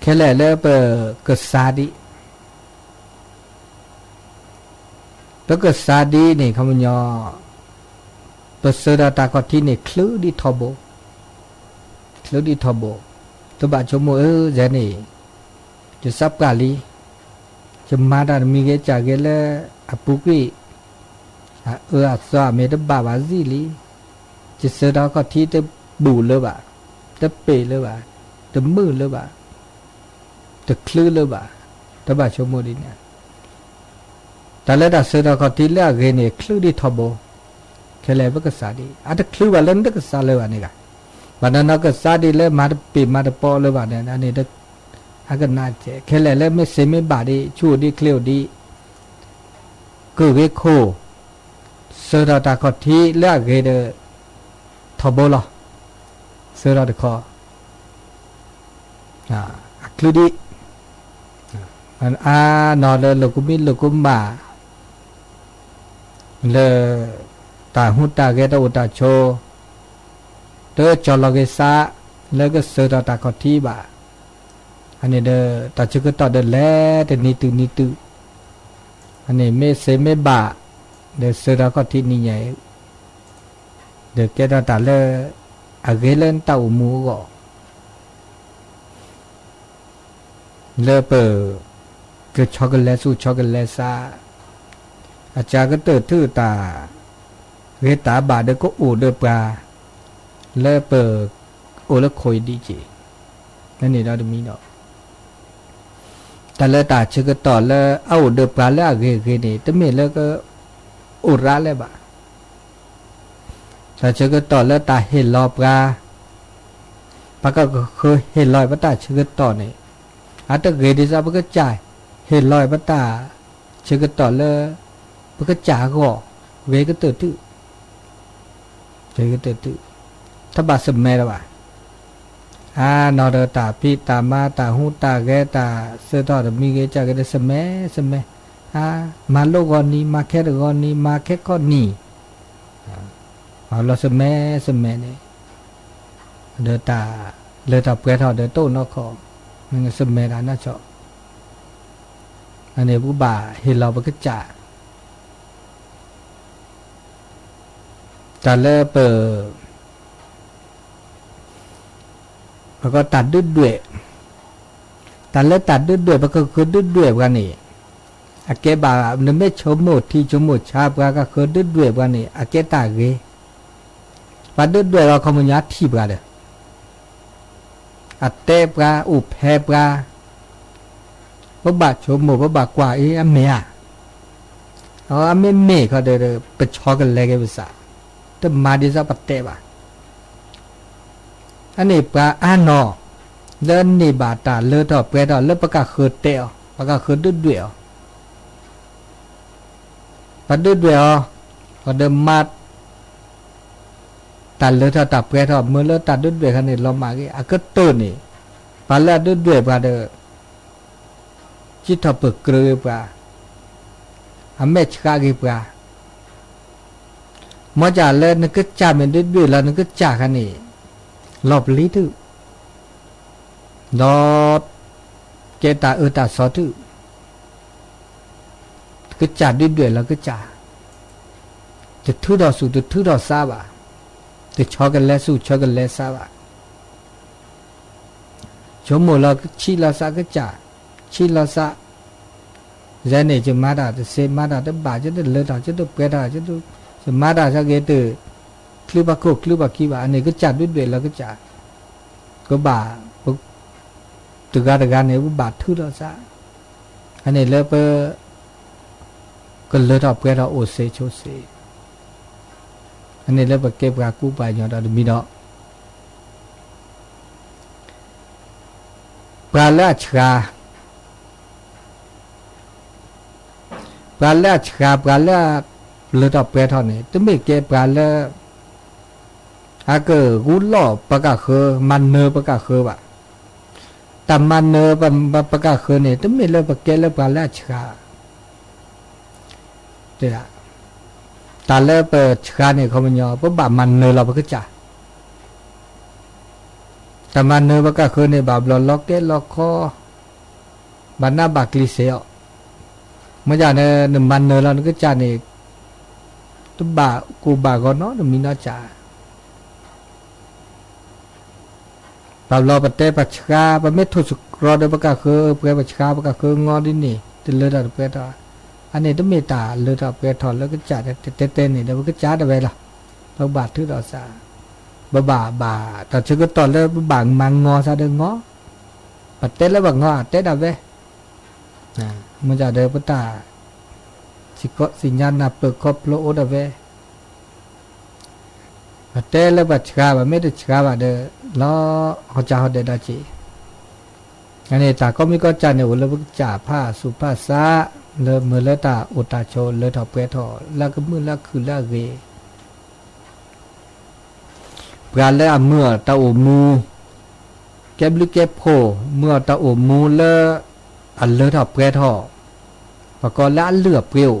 ခဲလၢာ်လၢပကစၢ်ဒံး ပကစၢ်ဒံးန့ၣ် ခီပညီ ပဆှၢထီၣ်တၢ်ခီၣ်ထံးန့ၣ် ချုးဒံးထီဘိ, ချုးဒံးထီဘိ, တဘၣ်ဆိကမိၣ်ဧၢ ယဲန့ၣ် ယစၢပှၢ်လံ, ယမၤတၢ်တမံၤဂ့ၤကၢ်ဂ့ၤလၢအပူၤကွံာ် အအၢအသီမ့ၢ်တဘၣ်ဘၣ်စ့ၢ်လံ, ယဆှၢထီၣ်ခီၣ်ထံးတဘူးလၢၤဘၣ်, တပ့ၢ်လၢၤဘၣ်, တမုာ်လၢၤဘၣ်, တချုးလၢၤဘၣ်, တဘၣ်ဆိကမိၣ်ဒ်န့ၣ်. တၢ်လၢတၢ်ဆှၢထီၣ်ခီၣ်ထံးလၢအဂ့ၤန့ၣ် ချုးဒံးထီဘိ, ခဲ ခဲလၢာ်ပကစၢ်ဒံး အတချုးဘၣ်လၢနတကစၢ်လၢၤဘၣ်န့ၣ်ဂ့ၤ, ဘၣ်တနီၤကစၢ်ဒံးလၢမၤတပ့ၢ်မၤတပီလၢၤဘၣ်န့ၣ် အန့ၣ်ဒီး အကနၣ်ကဲ ခဲလၢာ်လၢမ့ၢ်စ့မ့ၢ်ဘၣ်ဒံး ဆူၣ်အိၣ်ဒံးချ့အိၣ်ဒံး ကုၢ်ဂ့ၤခိၣ် စၢၤထီၣ်တၢ်ခီၣ်ထံးလၢအဂ့ၤဒီး ထီဘိလီၤ. စၢၤထီၣ်တခီ အချုးဒံး အနီၢ်လၢလိာ်ကူမံလိာ်ကူမၣ် လၢ တၢ်ဟူးတၢ်ဂဲၤတၢ်အိၣ်တၢ်ဆိး တကၠီလီၤက့ၤစး လၢကစၢၤထီၣ်တၢ်ခီၣ်ထံးဘၣ်. အန့ၣ်ဒီး တၢ်ဆၢကတီၢ်ဒီးလဲၤတနံၤတုၤနံၤတုၤ အန့ၣ်မ့ၢ်စ့မ့ၢ်ဘၣ် ဒီးစၢၤထီၣ်ခီၣ်ထံးနံၤညါအံၤ ဒီးကဲထီၣ်တၢ်လၢ အဂ့ၤလၢနတၢ်အိၣ်မူအဂီၢ် လၢပ ကဆီကလဲဆူၣ်ဆီကလဲဆး အစှၤကတၢၢ်ထုးတၢ် ဂ့ၤတၢ်ဘၣ်ဒီးကအိၣ်ဒီးပှၤ လၢပ အိၣ်လၢခိၣ်အံၤဒံးက့ၤ လၢန့ၣ်ဒီးတမံၤဒီး တၢ်လၢတၢ်ဆၢကတီၢ်လၢအအိၣ်ဒီးပှၤလၢအဂ့ၤဂ့ၤန့ၣ် တမ့ၢ်လၢက အိၣ်ရၣ်လၢၤဘၣ်. တၢ်ဆၢကတီၢ်လၢတၢ်ဟ့ၣ်လီၤပှၤ ပကဃုဟ့ၣ်လီၤပတၢ်ဆၢကတီၢ်န့ၣ် အတဂ့ၤဒ်သိးပကစၢ်ဟ့ၣ်လီၤပတၢ်ဆၢကတီၢ်လၢ ပကစၢ်အဂီၢ် ဂ့ၤကတၢၢ်ထုး ဂ့ၤကတၢၢ်ထုး တဘၣ်ဆမဲလၢၤဘၣ်. အနီၢ်ဒီးတၢ်ဖံးတၢ်မၤ တၢ်ဟူးတၢ်ဂဲၤ တၢ်စၢၤထီၣ်တမံၤဂ့ၤ ကၢ်ဂ့ၤဒီး ဆမဲ ဆမဲ အ မၤလိဂီၤနံၤ မၤခဲတဂီၤနံၤ မၤခဲကိးနံၤ အလီၤဆမဲ ဆမဲန့ၣ် ဒီးတၢ်လၢတၢ်ပှဲၤထီၣ်ဒီးတအိၣ်နီတခီ မ့ၢ်ဆမဲတၢ်နီၢ်ဆိ အန့ၣ်ပကဘၣ်ဟ့ၣ်လီၤပကစၢ် တၢ်လၢပ ပကတၢ်ဒုးဒွဲၣ် တၢ်လၢတၢ်ဒုးဒွဲၣ် ပကဃုဒုးဒွဲၣ်ပှၤန့ၣ် အကဲဘၣ် နမ့ၢ်ဆိကမိၣ်ထံဆိကမိၣ်ဆး ပှၤကဃုဒုးဒွဲၣ်ပှၤန့ၣ် အကဲတၢ်ဂ့ၤ ပှၤဒုးဒွဲၣ်လီၤ ခီပညီထံၣ်ပှၤဒီး အတဲပှၤ အိၣ်ဖဲပှၤ ပဘၣ်ဆိကမိၣ် ပဘၣ်ကွၢ်အီၤ အမ့ၢ်ဧါ အမ့ၢ်မ့ၢ်ခီဒီး ပဆီကလဲက့ၤပသး တမၤဒ်သိးပတဲဘၣ်. အန့ၣ်ပှၤအါနီၢ် လၢန့ၢ်ဘၣ်တၢ်လၢထီၣ်ပှဲၤထီၣ်လၢပကဃုတဲအီၤ ပကဃုဒုးဒွဲၣ်အီၤ ပဒုးဒွဲၣ်အီၤ ပဒီးမၤ တၢ်လၢထီၣ်တၢ်ပှဲၤထီၣ် မ့ၢ်လၢတၢ်ဒုးဒွဲၣ်ခါန့ၣ် လီၤမၢ်ဂ့ၤ အကတၢၢ်န့ၣ် ပှၤလၢအဒုးဒွဲၣ်ပှၤဒီး စံးထီၣ်ပၢၢ်ကြၢးဂ့ၤပှၤ အမဲာ်ဆှးဂ့ၤပှၤ မ့ၢ်ကၢ်လၢနကစၢ်မ့ၢ်ဒုးဒွဲၣ်လီၤနကစၢ်ခါန့ၣ် လီၤပျံၤထုး ဒီး ကဲတၢ်အၢတၢ်သီထုး ကစၢ်ဒုးဒွဲၣ်လီၤကစၢ် တထုးထီၣ်ဆူၣ်တထုးထီၣ်ဆါဘၣ် တဆီကလဲဆူၣ်ဆီကလဲဆါဘၣ် ဆိကမိၣ်လီၤဆံးလီၤစးကစၢ် ဆံးလီၤစး ယဲန့ၣ် ယမၤတၢ်တသ့ မၤတၢ်တဘၣ် ယတလၢထီၣ် ယတပှဲၤထီၣ် ယမၤတၢ်သက့ၤတချုးပှၤခိၣ်ချုးပှၤခံဘၣ် အန့ၣ်ကစၢ်ဒုးဒွဲၣ်လီၤကစၢ် ကဘၣ် တဂၤတဂၤန့ၣ် ပဘၣ်ထုးထီၣ်စး အန့ၣ်လၢပ ကလၢထီၣ်ပှဲၤထီၣ်အိၣ်စ့ဆိးစ့ အန့ၣ်လၢပကဲပှၤကူပှၤကညီဒီးတမံၤဒီး ပှၤလၢအဆှး ပှၤလၢအဆှး ပှၤလၢအလၢထီၣ်ပှဲၤထီၣ်န့ၣ် တမ့ၢ်ကဲပှၤလၢ အကဂူာ်လီၢ်ပကဃု မၤနၢၤပကဃုဘၣ်. တၢ်မၤနၢၤပကဃုန့ၣ် တမ့ၢ်လၢပကဲလၢပှၤလၢအဆှး တဲဒၣ် တၢ်လၢပဆှးန့ၣ် ခီပညီ ပဘၣ်မၤနၢၤလီၤပကစၢ်. တၢ်မၤနၢၤပကဃုန့ၣ် ဘၣ်ဘျီလီၤကဲလီၤခီ ဘၣ်နးဘၣ်ကျံၤစ့အီၤ. မ့ၢ်ဒ်န့ၣ် နမၤနၢၤလီၤနကစၢ်န့ၣ် တဘၣ်ကိၢ်ဘၣ်ဂီၤနီတမံၤနီတစဲး ဘၣ်ဘျီပတဲပဆှး ပမ့ၢ်ထိၣ်သတြီၤဒီးပကဃု ပှဲၤပဆှး ပကဃုငီဒ်န့ၣ် တလၢထီၣ်တပှဲၤထီၣ်. အန့ၣ်တမ့ၢ်တၢ်လၢထီၣ်ပှဲၤထီၣ်လၢကစၢ် တဲတဲန့ၣ်ဒီး ပကစၢ်ဒၣ်ဝဲလီၤ. ပဘၣ်ထုးထီၣ်စး ပဘၣ်ဘၣ် တၢ်ဆၢကတီၢ်လၢပဘၣ်မၤငီၤစးဒီးငီၤ ပတဲလၢပှၤငီၤ အတဲဒၣ်ဝဲ မ့ၢ်ဒ်ဒီးပတၢ် စံးကီးစံးညါနၢ်ပၢၢ်ခီဖျိအိၣ်ဒၣ်ဝဲ ပတဲလၢပှၤဆှါဘၣ် မ့ၢ်တဆှါဘၣ်ဒီး လီၤဟီၣ်စၢ်ဟီၣ်ဒဲးဒီးစ့ၢ် အန့ၣ် တၢ်ကီမံကီၢ်စၢ်န့ၣ် အိၣ်လၢပကစၢ်ဖးဆူၣ်ဖးဆါ လၢမ့ၢ်လၢတၢ်အိၣ်တၢ်ဆိး လၢထီၣ်ပှဲၤထီၣ် လၢအကမုာ်လၢအခုၣ်လၢအဂ့ၤ ပှၤလၢအမၢအတၢ်အိၣ်မူ ကဲဘျုးကဲဖှိၣ် မၢအတၢ်အိၣ်မူလၢအလၢထီၣ်ပှဲၤထီၣ် ပကိးလၢအလုၢ်အပှ့ၤအိၣ်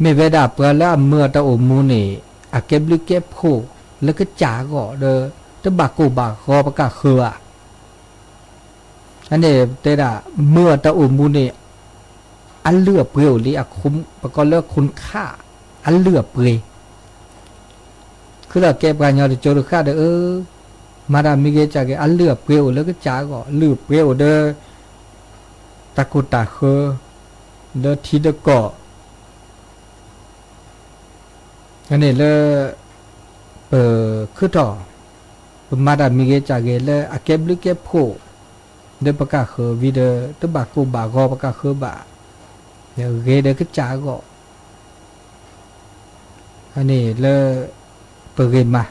မ့ၢ်ဝဲဒၣ်ပှၤလၢအမၢအတၢ်အိၣ်မူန့ၣ် အကဲဘျုးကဲဖှိၣ်လၢကစၢ်အဂီၢ်ဒီး တဘၣ်ကိၢ်ဘၣ်ဂီၤပကၢ်ဃၢၤဘၣ်. အန့ၣ်တဲဒၣ် မၢအတၢ်အိၣ်မူန့ၣ် အလုၢ်အပှ့ၤအိၣ်လံ အခိၣ် ပကိးလၢခိၣ်ခါ အလုၢ်အပှ့ၤ ခုဒီးကဲပှၤကညီတကၠိတဃၣ်ဒီး အၢ မၤတၢ်မံဂ့ၤစၢ်ဂ့ၤ အလုၢ်အပှ့ၤအိၣ်လၢကစၢ်အဂီၢ် လုၢ်အပှ့ၤအိၣ်ဒီး တၢ်ကိၢ်တၢ်ဃၢၤ လၢထံတကီၢ် အန့ၣ်လၢ ပခုၣ်ထီၣ် ပမၤတၢ်မံဂ့ၤစၢ်ဂ့ၤလၢအကဲဘျုးကဲဖှိၣ် လၢပကၢ်ဃၢၤဝံၤဒီး တဘၣ်ကိၢ်ဘၣ်ဂီၤပကၢ်ဃၢၤဘၣ် ဂ့ၤဒီးကစၢ်အဂီၢ် အန့ၣ်လၢ ပဂ့ၤမၤ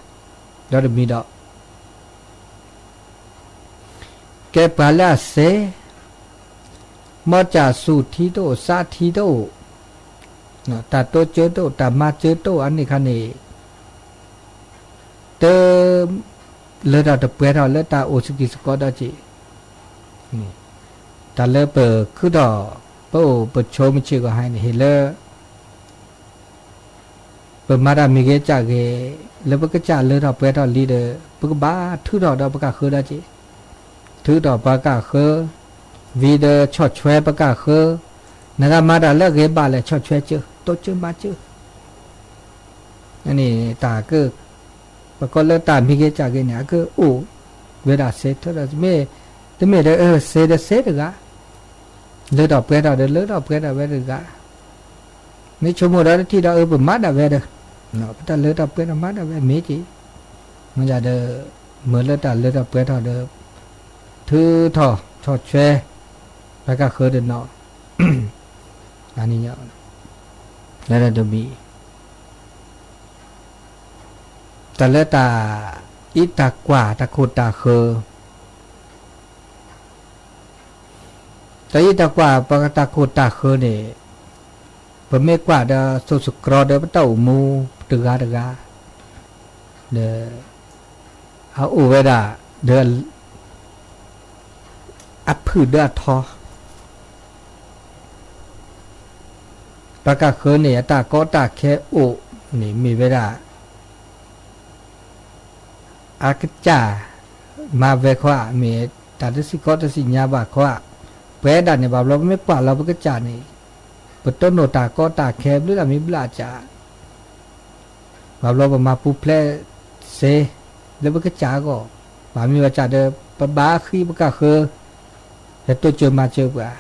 ဒီးတမံၤဒီး ကဲပှၤလၢအစဲ မ်စၢ်ဆူၣ်ထံတအိၣ် စးထံတအိၣ် တၢ်တိစၢၤတအိၣ် တၢ်မၤစၢၤတအိၣ် အန့ၣ်ခါန့ၣ် တ လၢတၢ်တပှဲၤထီၣ်လၢတၢ်အိၣ်စကံစကီးဒီးစ့ၢ် တၢ်လၢပခုၣ်ထီၣ် ပအိၣ်ပဆိးမုၢ်ဆ့ၣ်ဂီၤဟါန့ၣ် ဟ့ၣ်လၢ ပမၤတၢ်မံဂ့ၤစၢ်ဂ့ၤ လၢပကစၢ်လၢထီၣ်ပှဲၤထီၣ်လံဒီး ပကဘၣ်ထုးထီၣ်ဒီးပကၢ်ဃၢၤဒီးစ့ၢ် ထုးထီၣ်ပကၢ်ဃၢၤ ဝံၤဒီးဆီၣ်ထွဲပကၢ်ဃၢၤ နဂၤမၤတၢ်လၢအဂ့ၤဘၣ်လဲၣ် ဆီၣ်ထွဲစၢၤ တိစၢၤမၤစၢၤ အန့ၣ်တၢ်က ပကိးလၢတၢ်မံဂ့ၤစၢ်ဂ့ၤန့ၣ် အကအိၣ်ဝဲဒၣ်စ့ၢ် ထုးဒီး မ့ၢ် တမ့ၢ်ဒီး အၢ စ့ၢ်ဒီးစ့ၢ်တဂၤ လၢထီၣ်ပှဲၤထီၣ်ဒီး လၢထီၣ်ပှဲၤထီၣ်ဝဲတဂၤ မ့ၢ်ဆိကမိၣ်ဒီးတထံၣ်ဒီး အၢ ပမၤဒၣ်ဝဲဒီး ပတၢ်လၢထီၣ်ပှဲၤထီၣ်မၤဒၣ်ဝဲမ့ၢ်က့ၤ မ့ၢ်ဒၣ်ဒီး မ့ၢ်လၢတၢ်လၢထီၣ်ပှဲၤထီၣ်ဒီး ထုးထီၣ်ဆီၣ်ထွဲ ပကၢ်ဃၢၤတနီၤ အန့ၣ် လၢတၢ်တမံၤ တၢ်လၢတၢ်အံးတၢ်ကွၢ်တၢ်ခိၣ်တၢ်ဃၢၤ တၢ်အံးတၢ်ကွၢ်ပတၢ်ခိၣ်တၢ်ဃၢၤန့ၣ် ပမ့ၢ်ကွၢ်ဒီး စိတ်စကြော ဒီးပတၢ်အိၣ်မူတဂၤတဂၤ ဒီး အအိၣ်ဝဲဒၣ် ဒီး အဖုၣ်ဒီးအထီ ပကၢ်ဃၢၤန့ၣ် အတၢ်ကီတၢ်ခဲအိၣ်န့ၣ် မ့ၢ်ဝဲဒၣ် အကစၢ်မၤဝဲခီဧါ မ့ၢ်တၢ်တစံးကီတစံးညါဘၣ်ခီဧါ ပဝဲဒၣ်န့ၣ် ဘၣ်ဘျီပမ့ၢ်ကွၢ်လီၤပကစၢ်န့ၣ် ပတိၢ်နီၣ်တၢ်ကီတၢ်ခဲဘျုးလၢမံဘျုးအစၢ် ဘၣ်ဘျီပမၤပူၤဖျဲးစ့ၢ် လၢပကစၢ်အဂီၢ် ဘၣ်မံဘျုးအစၢ်ဒီး ပဘၣ်ဃ့ပကၢ်ဃၢၤ ဒီးတိစၢၤမၤစၢၤပှၤ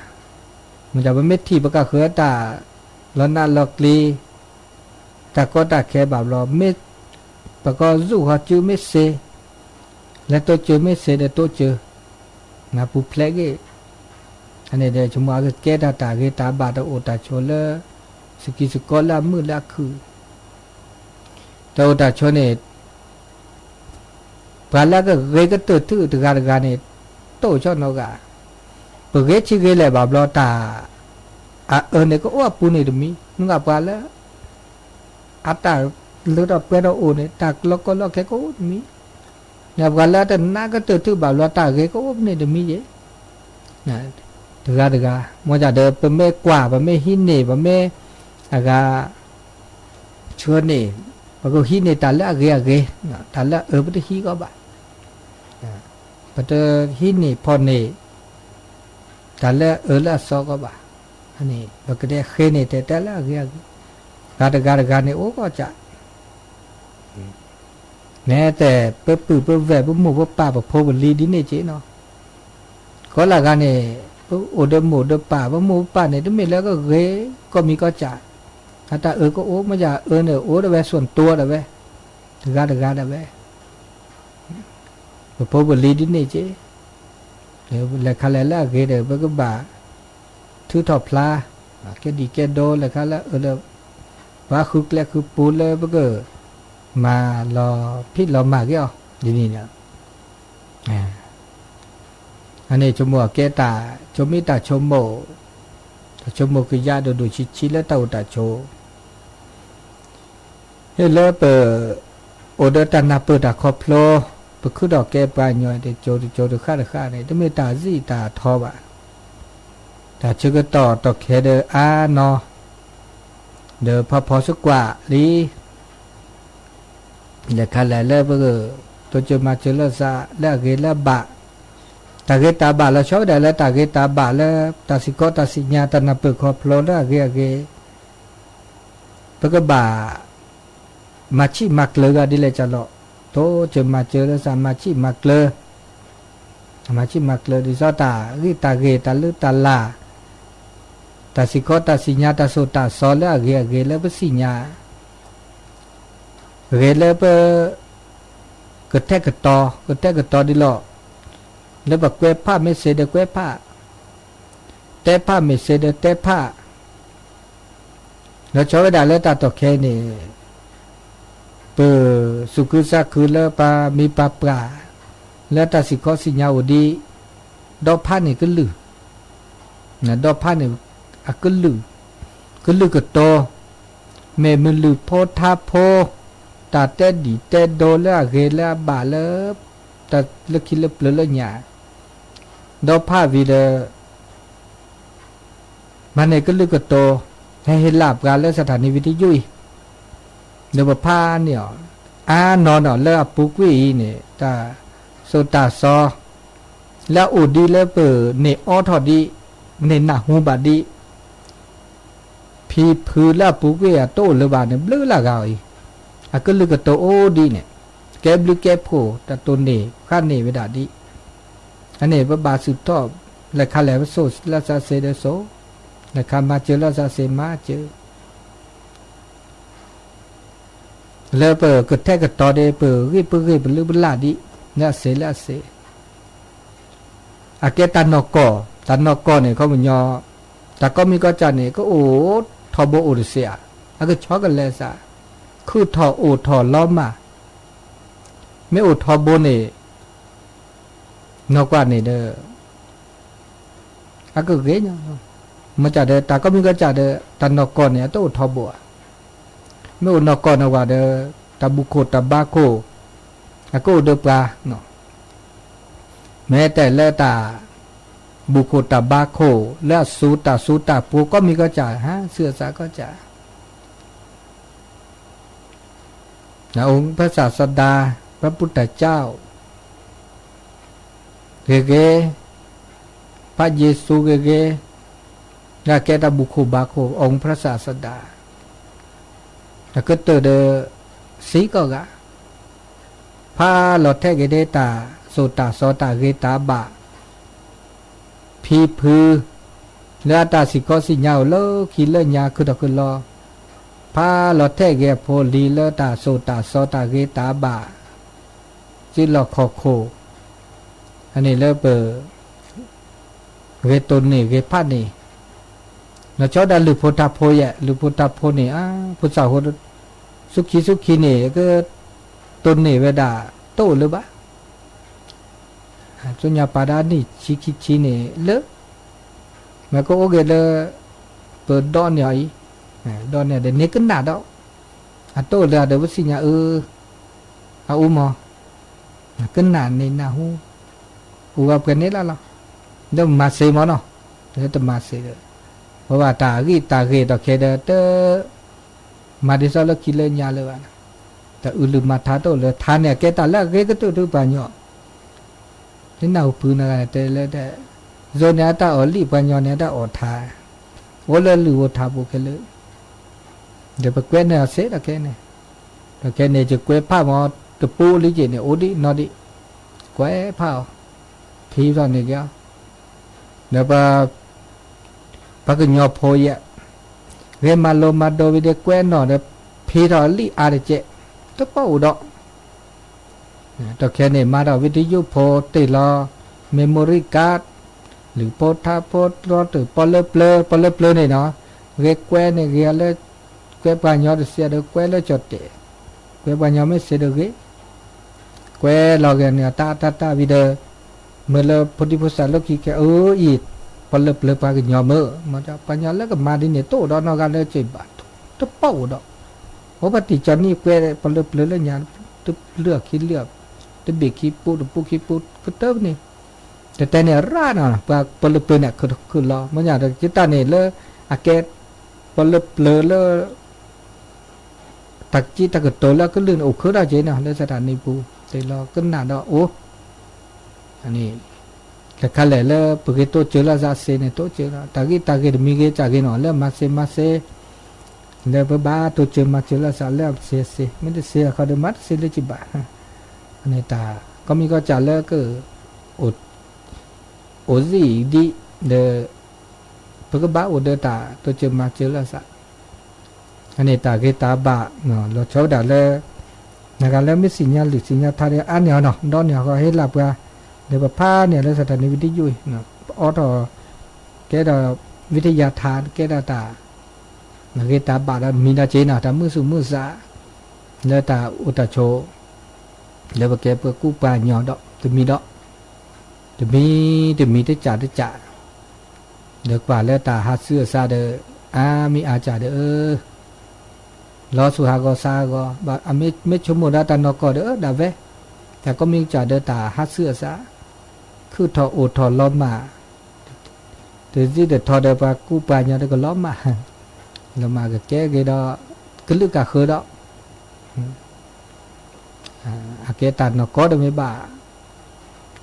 မ့ၢ်ဒၣ်ပမ့ၢ်ထံၣ်ပကၢ်ဃၢၤတၢ်လီၤနးလီၤကျံၤ တၢ်ကီတၢ်ခဲဘၣ်ဘျီ မ့ၢ်ပကီၢ်စူၣ်ဟီၣ်စုမ့ၢ်စ့ၢ် လၢတိစၢၤမ့ၢ်စ့ၢ်ဒီးတိစၢၤ မၤပူၤဖျဲးက့ၤ အန့ၣ်ဒီး ဆိကမိၣ်အကကဲတၢ်တၢ်ဂ့ၤတၢ်ဘၣ်တအိၣ်တၢ်ဆိးလၢ စကံစကီးလၢအမုာ်လၢအခုၣ် တၢ်အိၣ်တၢ်ဆိးန့ၣ် ပှၤလၢကဂ့ၤကတၢၢ်ထုတဂၤတဂၤန့ၣ် တအိၣ်ဆီၣ်နီတဂၤ ပဂ့ၤဆံးဂ့ၤလဲၢ်ဘၣ်ဘျီတၢ် အအၢန့ၣ်ကအိၣ်အပူၤန့ၣ်တမံၤ မ့ၢ်ပှၤလၢ အတၢ်လၢထီၣ်ပှဲၤထီၣ်အိၣ်န့ၣ် တၢ်လီၢ်ကီလီၢ်ခဲကအိၣ်တမံၤ န့ၣ်ပှၤလၢတနာ်ကတၢၢ်ထုဘၣ်ဘျီတၢ်ဂ့ၤကအိၣ်န့ၣ်တမံၤယဲၢ် တဂၤတဂၤ မ့ၢ်ဒၣ်ဒီး ပမ့ၢ်ကွၢ် ပမ့ၢ်ဟံးန့ၢ် ပမ့ၢ်အဂၤ ဆှၢန့ၢ် ပကဟံးန့ၢ်တၢ်လၢအဂ့ၤအဂ့ၤ တၢ်လၢအအၢပတဟံးကီးဘၣ် ပတဟံးန့ၢ်ဖီၣ်န့ၢ် တၢ်လၢအအၢလၢအစီကီးဘၣ် အန့ၣ် ပကဒဲဃ့န့ၢ်ထဲတၢ်လၢအဂ့ၤအဂ့ၤ ဂၤတဂၤတဂၤန့ၣ်အိၣ်ကီးစ့ၢ် နဲတဲ ပပုၢ်ပဝဲၢ် ပမိၢ်ပပၢ် ပဖိပလံၤဒ်န့ၣ်က့ၤနီၤ ကီးလၢဂၤန့ၣ် ပအိၣ်ဒီးမိၢ်ဒီးပၢ် ပမိၢ်ပပၢ်န့ၣ် တမ့ၢ်လၢကဂ့ၤ ကီၢ်မံၤကီၢ်စၢ် အတၢ်အၢကအိၣ် မ့ၢ်ယၤအၢန့ၣ် အိၣ်ဒၣ်ဝဲ ส่วนตัว ဒၣ်ဝဲ တဂၤတဂၤဒၣ်ဝဲ ပဖိပလံၤဒ်န့ၣ်က့ၤ လဲၤခါလဲၣ်လၢအဂ့ၤဒီး ပကဘၣ်ထုးထီၣ်ဖျါ ကဲဒံးကဲဒိ လဲၤခါလၢအၢလၢ ဘၣ်ဃုကျဲဃုပူလၢပကမၤလီၤဖံးလီၤမၤက့ၤအီၤ ဒ်န့ၣ်န့ၣ် အန့ၣ် ဆိကမိၣ်အကဲတၢ် ဆိမိၣ်တၢ်ဆိကမိၣ် တၢ်ဆိကမိၣ်ကယၢ်ဒိၣ်ဒိၣ်ဆံးဆံးလၢတၢ်အိၣ်တၢ်ဆိး ဟ့ၣ်လၢပ အိၣ်ဒီးတၢ်နၢ်ပၢၢ်တၢ်ခီဖျိ ပခုဒီးကဲပှၤကညီတကၠိတကၠိတဃၣ်တဃၣ်န့ၣ် တမ့ၢ်တၢ်စံၣ်တၢ်ထီဘၣ်. တၢ်ဆၢကတီၢ်တီၢ်ခဲဒီးအါနီၤ ဒီးဖးဖီစ့ၢ်ကီးလံ လဲၤခါလဲၤလၢပက တိစၢၤမၤစၢၤလိာ်သးလၢအဂ့ၤလၢအဘၣ် တၢ်ဂ့ၤတၢ်ဘၣ်လီၤဆီဝဲဒၣ်လၢ တၢ်ဂ့ၤတၢ်ဘၣ်လၢ တၢ်စံၣ်ခီတၢ်စံၣ်ညါ တၢ်နၢ်ပၢၢ်ခီဖျိလၢအဂ့ၤအဂ့ၤ ပကဘၣ် မၤဆံၣ်မၤကျၢၤဂၤဒ်လဲၣ်ကလီၤ. တိစၢၤမၤစၢၤလိာ်သး မၤဆံၣ်မၤကျၢၤ မၤဆံၣ်မၤကျၢၤ ဒ်သိးတၢ်ဂ့ၢ်တၢ်ဂ့ၤ တၢ်လုၢ်တၢ်လၢ် တၢ်စံၣ်ခီတၢ်စံၣ်ညါ တၢ်စိၢ်တၢ်စီလၢအဂ့ၤအဂ့ၤ လၢပသ့ၣ်ညါ ဂ့ၤလၢပ ကထဲကတီၤ ကထဲကတီၤဒ်လီၤ. လၢပကွဲးဖး မ့ၢ်စ့ဒီးကွဲးဖး တဲဖး မ့ၢ်စ့ဒီးတဲဖး လီၤဆီဝဲဒၣ်လၢတၢ်တီၢ်ခဲအံၤန့ၣ် ပ သူၣ်ခုသးခုလၢပှၤမံပှၤပှၢ် လၢတၢ်စံၣ်ခီစံၣ်ညါအိၣ်ဒံး ဒီဖးန့ၣ်ကလုၢ် ဒီဖးန့ၣ် အကလုၢ် ကလုၢ်ကတီၤ မ့ၢ်မနုၤဖိထါဖိ တၢ်တဲဒံၣ်တဲဒိလၢအဂ့ၤလၢအဘၣ်လၢ တၢ်လၢခံလၢပျၢၤလၢညါ ဒီဖးဝံၤဒီး မၤန့ၢ်ကလုၢ်ကတီၤ ဟဲဟ့ၣ်လၢပှၤလၢစထၣ်နံၣ်ဝံထံယုၢ်အံၤ ဒီးပဖးန့ၢ်အီၤ အါနီၢ်နီၢ် လၢအပူၤကွံာ်အံၤန့ၣ် တၢ်စိၢ်တၢ်စီ လၢအအိၣ်ဒံးလၢပန့ၢ်အီထီၣ်ဒံး န့ၢ်နၢ်ဟူဘၣ်ဒံး ဖံဖုလၢအပူၤကွံာ်အတအိၣ်လၢၤဘၣ်န့ၣ် ဘျုးလၢဂၤအံၤ အကလုၢ်ကတီၤအိၣ်ဒံးန့ၣ် ကဲဘျုးကဲဖှိၣ် တၢ်တိၢ်န့ၢ်ဃၣ်န့ၢ်ဝဲဒၣ်ဒံး အန့ၣ် ပဘၣ်စူၢ်ထီၣ် လဲၤခါလဲၤပစိာ်လၢသးစ့ဒီးစိာ် လဲၤခါမၤစၢၤလၢသးစ့မၤစၢၤ လၢပကထဲကတီၤဒီး ပဂ့ၢ်ပဂ့ၢ် ပလုၢ်ပလၢ်ဒံး လၢအစ့လၢအစ့ အကဲတၢ်နီၢ်ကီၢ် တၢ်နီၢ်ကီၢ်န့ၣ် ခီပညီ တၢ်ကိးမံၤကိးကၠၢ်န့ၣ် ကအိၣ်ထီဘိအိၣ်တစ့ဧါ အကဆီကလဲၤစ့ ခုၣ်ထီၣ်အိၣ်ထီၣ်လီၤမၢ် မ့ၢ်အိၣ်ထီဘိန့ၣ် နီၢ်ကီၢ်န့ၣ်ဒီး အကဂ့ၤညီ မ့ၢ်ကၠၢ်ဒီး တၢ်ကိးမံၤကိးကၠၢ်ဒီး တၢ်နီၢ်ကီၢ်န့ၣ် အတအိၣ်ထီဘိဧါ မ့ၢ်အိၣ်နီၢ်ကီၢ်န့ၣ်ဝဲဒီး တၢ်ဘူၣ်ခိၣ်တၢ်ဘါခိၣ် အကအိၣ်ဒီးပှၤ မ့ၢ်တဲလၢတၢ်ဘူၣ်ခိၣ်တၢ်ဘါခိၣ် လၢအစိာ်တၢ်စိာ်တၢ်ပူၤကိးမံၤကိးကၠၢ် ဟး စူၢ်အသးကိးကၠၢ် นะ องค์พระศาสดา พระพุทธเจ้า ဂ့ၤဂ့ၤ พระเยซู ဂ့ၤဂ့ၤ လၢအကဲတၢ်ဘူၣ်ခိၣ်ဘါခိၣ် องค์พระศาสดา အကတၢၢ်ဒီး စ့ၢ်ကီးဂၤ ဖးလီၤထဲက့ၤဒ်တၢ်စိာ်တၢ်စီတၢ်ဂ့ၤတၢ်ဘၣ် ဖံဖု လၢအတၢ်စံၣ်ခီစံၣ်ညါအိၣ်လၢခံလၢညါခုၣ်ထီၣ်ခုၣ်လီၤ ဖးလီၤထဲက့ၤအဖိလံၤလၢတၢ်စိာ်တၢ်စီတၢ်ဂ့ၤတၢ်ဘၣ် စုလီၢ်ခီၣ်ခိၣ် အန့ၣ်လၢပ ဂ့ၤတိၢ်န့ၢ်ဂ့ၤဖးန့ၢ် လီၤဆီဒၣ်လုၢ်ဖိထါဖိယဲၢ် လုၢ်ဖိထါဖိန့ၣ် အါ ဖိသၣ်ဖိ ဆူခံဆူခံန့ၣ် ကတိၢ်န့ၢ်ဝဲဒၣ် တအိၣ်လၢၤဘၣ် အါ ဆူညါပာ်ဒၣ်နံၣ်ဆံခံဆံန့ၣ်လၢ မ့ၢ်ကအိၣ်က့ၤလၢ ပဒိးန့ၢ်အီၤအံၤ ဒိးန့ၢ်ဒီး န့ၢ်ကနၣ်ဒီး အတအိၣ်လၢၤဒီး ပသ့ၣ်ညါအၢ အအူမီၤ ကနၣ်န့ၣ်နၢ်ဟူ အိၣ်ဝဲပှဲၤန့ၣ်လီၤလီၤ ဒီးမၤစ့မီၤနီၤ ဒီးတမၤစ့ဒီး ပဝဲတၢ်ဂ့ၢ်တၢ်ဂ့ၤဒီးခဲဒီး တ မၤဒ်သိးလၢခံလၢညါလၢၤဘၣ် တၢ်အုးလုၢ်မၤထါတအိၣ်လၢၤ ထါန့ၣ်အကဲတၢ်လၢအဂ့ၤကတၢၢ်ဒုးပှၤကညီ ဒ်နၢ်ဟူဖုန့ၣ်ဂၤန့ၣ်တဲလၢ ယိၤန့ၣ်အတၢ်အီၣ်လံၣ် ပှၤကညီန့ၣ်အတၢ်အီၣ်ထါ အိၣ်လၢလုၢ်အိၣ်ထါပူၤခဲလၢာ် ဒီးပကွဲးန့ၢ်အီၤစ့ဒီးခဲန့ၣ် ဒီးခဲန့ၣ် ယကွဲးဖးမီၤ တပူၤလံက့ၤန့ၣ် အိၣ်ဒံးနီၢ်ဒံး ကွဲးဖးအီၤ ဖံးထီၣ်န့ၢ်က့ၤအီၤ ဒီးပ ပှၤကညီဖိယဲၢ် ဂဲၤမၤလိမၤဒိးဝံၤဒီးကွဲးနီၣ်ဒီး ဖံးထီၣ်လံၣ်အါတကဲး တပီၢ်အိၣ်ဒီး ဒီးခဲန့ၣ် မၤဒီးဝံထံယုဖိတ့ၢ်လီၤ memory card လုၢ်ဖိထါဖိတြီတၢၢ် ပီၣ်လၢပျၢၤ ပီၣ်လၢပျၢၤန့ၣ်နီၤ ဂဲၤကွဲးန့ၢ်ဂ့ၤအီၤလၢ ကွဲးပှၤကညီတစ့ဒီး ကွဲးလၢကၠီၣ်တဲၣ်, ကွဲးပှၤကညီမ့ၢ်စ့ဒီးဂ့ၤ, ကွဲးလီၤက့ၤန့ၣ် တၢ် တၢ် တၢ်ဝံၤဒီး မ့ၢ်လၢဖိဒံဖိသၣ်လိၣ်ခံကဲ အၢ အံၤ ပှၤလၢပျၢၤပှၤကညီမ့ၢ် မ့ၢ်ဒၣ် ပှၤကညီလၢကမၤဒ်န့ၣ် တအိၣ်ဒီးနီတဂၤလၢက့ၤဘၣ် တပီၢ်အိၣ်ဒီး အိၣ်ပှၤတံၣ်ကၠီနံၣ်ကွဲး ပှၤလၢပျၢၤလၢညါ တပျၢၤခံလၢာ် တဘ့ၣ်ခံပူ တပူခံပူ ကတၢၢ်န့ၣ် တတဲန့ၣ်ရၣ်နီၤ ပှၤ ပှၤလၢပျၢၤန့ၣ် ခုၣ် ခုၣ်လီၤ မ့ၢ်ညါဒီး ကတၢၢ်န့ၣ်လၢ အကဲ ပှၤလၢပျၢၤလၢ တၢ်ကံၣ်တၢ်ကတိၤလၢကလုၢ်န့ၣ် အိၣ်ခုၣ်ဒၣ်က့ၤနီၤ လၢစထၣ်နံပူၤ တ့လီၤကနၣ်ဒီးအိၣ် အန့ၣ် တခါလဲၣ်လၢ ပဂ့ၤတိစၢၤလၢစးစ့န့ၣ် တိစၢၤလီၤ တၢ်ဂံၢ်တၢ်ဂ့ၤတမံၤဂ့ၤ ကၢ်ဂ့ၤနီၤ လၢမၤစ့မၤစ့ လၢပဘၣ်တိစၢၤမၤစၢၤလၢစးလၢအစ့စ့ မ့ၢ်တစ့အခီဒီး မၤတစ့လၢက့ၤဘၣ် အန့ၣ်တၢ် ကီၢ်မံၢ်ကီၢ်စဲၣ်လၢက အိၣ် အိၣ်စံၣ်ဒံး ဒီး ပကဘၣ်အိၣ်ဒီးတၢ်တိစၢၤမၤစၢၤလၢစး အန့ၣ်တၢ်ဂ့ၤတၢ်ဘၣ်နီၤ လီၤဆီဒၣ်လၢ နဂၤလၢမ့ၢ်စံၣ်ညါလုၢ်စံၣ်ညါထါဒီး အါန့ၢ်အီၤနီၤ ဒီးန့ၢ်အီၤဃီဟ့ၣ်လၢပှၤ ဒီးပဖးန့ၢ်လၢစထၣ်နံပူၤ ဝံဒံယူၣ်နီၤ ပအိးထီၣ် ကဲဒီး ဝိထယထါ ကဲဒီးတၢ် ဂ့ၤတၢ်ဘၣ်ဒီးမံၤဒီးက့ၤနီၤ တၢ်မုၢ်သူၣ်မုၢ်သး လၢတၢ်အိၣ်တၢ်ဆိး လၢပကဲပှၤကူပှၤကညီဒီး တမံၤဒီး တမံၤ တမံၤတကၢ်တကၢ် ဒီးကွၢ်လၢတၢ်ဟးဆူအစးဒီး အါမံၤအါကၢ်ဒီး လီၤဆူဟးဂီၤစးဟးဂီၤ ဘၣ်အမ့ၢ် မ့ၢ်ဆိကမိၣ်ဒီးတၢ်နီၢ်ကီၢ်ဒီး ဒၣ်ဝဲ တၢ်ကီၢ်မံၢ်ကစၢ်ဒီးတၢ်ဟးဆူအစး ခုၣ်ထီၣ်အိၣ်ထီၣ်လီၤမၢ် တစံၣ်တထီဒီးပှၤကူပှၤကညီဒီးကလီၤမၢ် လီၤမၢ်ကကဲက့ၤဒီး ကလုာ်ကဃၢၤဒီး အကဲတၢ်နီၢ်ကီၢ်ဒီးမ့ၢ်ဘၣ်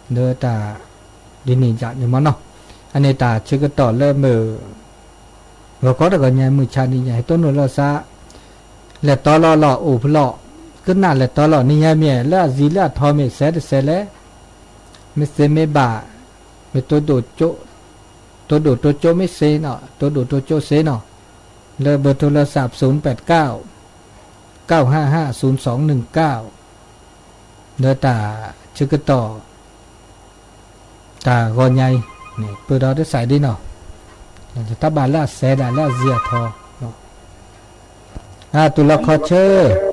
ဒီးတၢ်ဒ်န့ၣ်ယါန့ၣ်မ့ၢ်နီၤ အန့ၣ်တၢ်ဆၢကတီၢ်လၢမုၢ် ဂီၤခီတဂီၤညါ မုၢ်ဆါနံၤညါ ဟဲတိၢ်နီၣ်လီၤစး လဲၤတီလီၤလီၤ အိၣ်ဖျီၣ် ကနၣ်လဲၤတီလီၤ နံၤညါမ့ၢ်လၢအစံၣ်လၢအထီမ့ၢ်စဲတစဲလဲၣ် မ့ၢ်သ့မ့ၢ်ဘၣ် မ့ၢ်တိဒိၣ်ကၠိ တိဒိၣ်တိကၠိမ့ၢ်စ့နီၤ တိဒိၣ်တိကၠိစ့နီၤ လၢဘၢၣ်ထိလီၤစး ศูนย์แปดเก้า เก้าห้าห้า ศูนย์สองหนึ่งเก้า လၢတၢ်ဆၢကတီၢ် တၢ်ဂီၤညါအံၤန့ၣ် ပၢၢ်ဒီးတစဲးဒ်နီၤ တၢ်ဘၣ်လၢအစဲဒၣ်လၢအစံၣ်အထီနီၤ အၢ တူၢ်လီၤခီဆၢ ဟယ်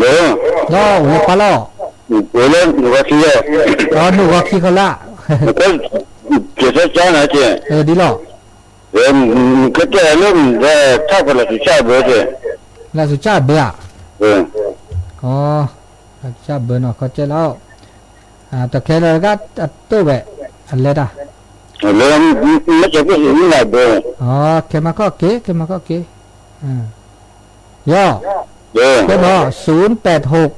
လို ဒီးဝဲပၢ်လီၤ ဝဲလၢနူၢ်ဂီၤခံယဲၢ် ဒီးနူၢ်ဂီၤခံခီလၢ ကဲ ကဲစၢ်ကၢ်နၤကဲ အၢ ဒ်လီၤ အၢ ကဲတဲလၢ ထါကလၢ်သူၣ်စၢ်ဘၢကဲ လၢ်သူၣ်စၢ်ဘၢဧါ အၢ အိ လၢ်သူၣ်စၢ်ဘၢနီၤ ခီဆၢလီၤ အၢ တၢ်ခဲလၢာ်က အတိၢ်ဝဲ အလဲၤတၢ် လၢ မ့ၢ်ကဲက့ၤမ့ၢ်လၢဘၢ အိ ခဲမၤခီၣ်က့ၤ ခဲမၤခီၣ်က့ၤ အၢ ယီၤ အၢ ကဲမး ศูนย์แปดหก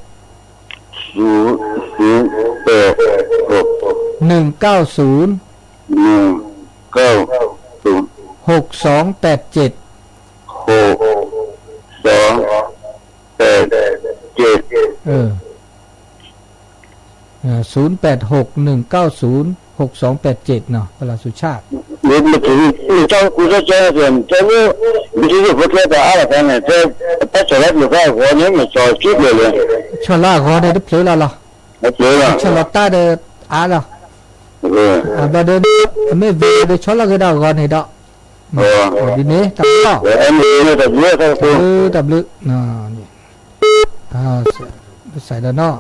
ศูนย์ ศูนย์แปดหก หนึ่งเก้าศูนย์ หนึ่งเก้าศูนย์ หกสองแปดเจ็ด หกสองแปดเจ็ด เออ เออ ศูนย์แปดหก หนึ่งเก้าศูนย์ หกสองแปดเจ็ด เนาะ ปลัดสุชาติ เดี๋ยวมาถึง เจ้า กูจะแจ้งเตือน เจ้า วิทยุพวกแกจะอะไรกันเนี่ย เจ้า ถ้าสลับอยู่ก็หัวนี้มันจ่อชิดเลยเลย ဆီၣ်လီၤအဂီၢ်န့ၣ် တဖျိလၢ်လီၤ မဖျိလၢ် ဆီၣ်လီၤတၢ်ဒီး အါလီၤ เออ အဘၣ်ဒီး အမ့ၢ်ဝံၤဒီး ဆီၣ်လီၤက့ၤဒီးအဂီၢ်န့ၣ်ဒီး အၢ ဒ်န့ၣ် တၢ်ဘျုး အၢ တၢ်ဘျုး တၢ်ဘျုး တၢ်ဘျုး နီၢ် န့ၣ် အၢ စဲးဒီးနီၢ်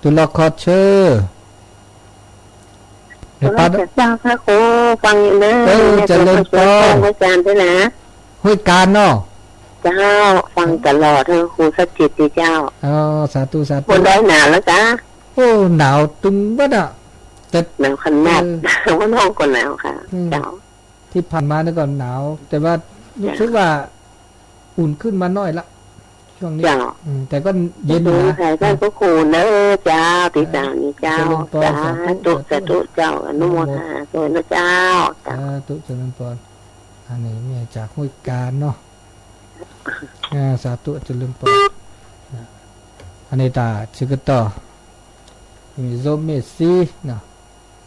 တူၢ်လီၤခီဆၢ เจ้าค่ะครู ฟังอยู่เลย เออ เจริญพร อาจารย์ด้วยนะ ห้วยกาญเนาะ เจ้า ฟังตลอด เออ ครูสักจิตดีเจ้า อ๋อ สาธุ สาธุ บนดอยหนาวแล้วจ๊ะ โอ้ หนาวตึงเบิดอะ แต่ หนาวขนาด เออ ว่าน้องก็หนาวค่ะ อืม เจ้า ที่ผ่านมานี่ก็หนาว แต่ว่ารู้สึกว่า จ้ะ อุ่นขึ้นมาหน่อยละ ช่วงนี้ เจ้า อืม แต่ก็เย็นอยู่นะ ขอบคุณค่ะ ท่านพระครูเนอะ เจ้า ที่สั่งนี้เจ้า เจริญพร สาธุ สาธุ สาธุ เจ้า อนุโมทนาสาธุนะเจ้า เจ้า สาธุ เจริญพร อันนี้แม่จากห้วยกาญเนาะ อ่า สาธุ เจริญพร อันนี้ตา ဆၢကတီၢ် မ့ၢ်စိမ့ၢ်စံနီၤ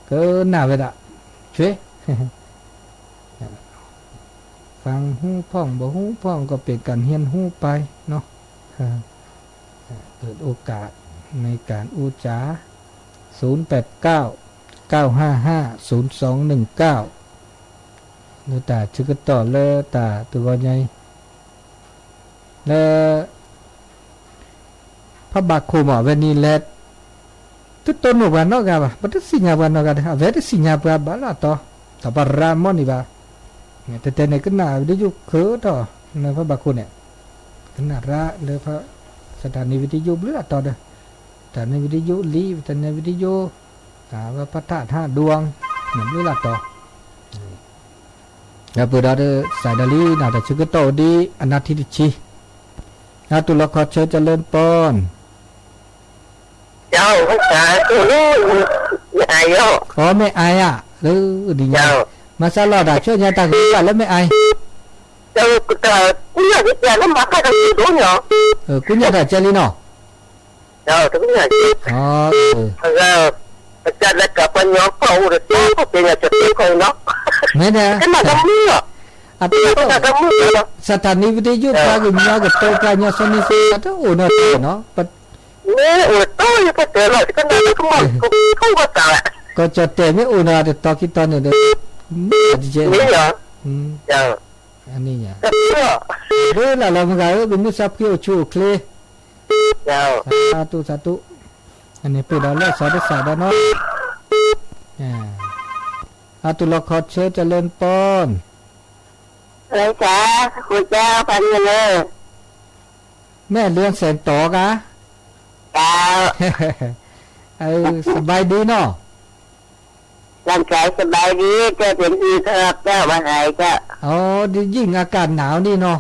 ကနၣ်ဝဲဒၣ် ဆွေ ฟังหูพ่องบ่หูพ่องก็เป็นการเรียนรู้ไปเนาะ เปิดโอกาสในการอู้จา ศูนย์แปดเก้า เก้าห้าห้า ศูนย์สองหนึ่งเก้า လၢတၢ်ဆၢကတီၢ်လၢတၢ်တဂီၤညါအံၤ လႄႈ พระบาทโคมอ่ะ แวดนี้แล ตึ๊ดโตโน่ปะเนาะกะบ่า บ่ตึ๊ดสิญญาปะเนาะกะ เอาแวดตึ๊ดสิญญาปะบ่าละต่อ ต่อปะระม่อนนี่บ่า เนี่ย แต่ แต่เนี่ยก็หน้าวิทยุเขอต่อ ในพระบาทโคเนี่ย ก็หน้าระเลยพระสถานีวิทยุเบลือต่อเด้อ สถานีวิทยุลี สถานีวิทยุ อ่า ว่าพระธาตุห้าดวง เนี่ยเบลือต่อ แล้วเปิดเอาเด้อ สายดาลี น่าจะชื่อก็โตดี อนาทิตย์ชี นะ ตุลาขอเชิญเจริญปอน เจ้า ภาษาตัวนู้น แม่อายเจ้า อ๋อ แม่อายอ่ะ เออ ดีงาม เจ้า มาสลอดอ่ะ ช่วยยาตาหือกันแล้วแม่อาย เจ้า ก็กูอยากจะแจ้งว่ามาใครกันอยู่ตรงเนาะ เออ กูอยากจะแจ้งลีเนาะ เจ้า ถึงเนี่ย อ๋อ เออ แล้วก็อาจารย์และกับปัญญาเขาอุดรเขาเป็นอาจารย์เขาเนาะ แม่นนะ ขนาดนั้นเนี่ย อ่ะ ขนาดนั้นเนี่ย สถานีวิทยุ เออ พระกุญญากับโตกายาสนิสาโอ้เนาะเนาะ ปะ แม่โอ้โตอยู่ปะเต๋อเลย ขนาดนั้นก็มา ก็ ก็ว่าตาย ก็จะแต่ไม่โอ้เนาะ แต่ต่อคิดตอนเนี่ยเด้อ ไม่อยากจะเจ๊ นี่เหรอ อืม เจ้า อันนี้เนี่ย เจ้า เออ แล้วเราเหมือนกัน เออ เป็นมิตรสหายที่โอชูโอเค เจ้า สาธุ สาธุ อันนี้เปิดเอาแล้ว สาธุ สาธุเนาะ อ่า อาตุลอขอเชิญเจริญปอน อะไรจ๊ะ ครูเจ้า พันกันเลย แม่เรือนแสงต๋อกะ เจ้า เออ สบายดีเนาะ ร่างกายสบายดี แต่เป็นที่ชอบเจ้าวันไหนเจ้า อ๋อ ดียิ่งอากาศหนาวนี่เนาะ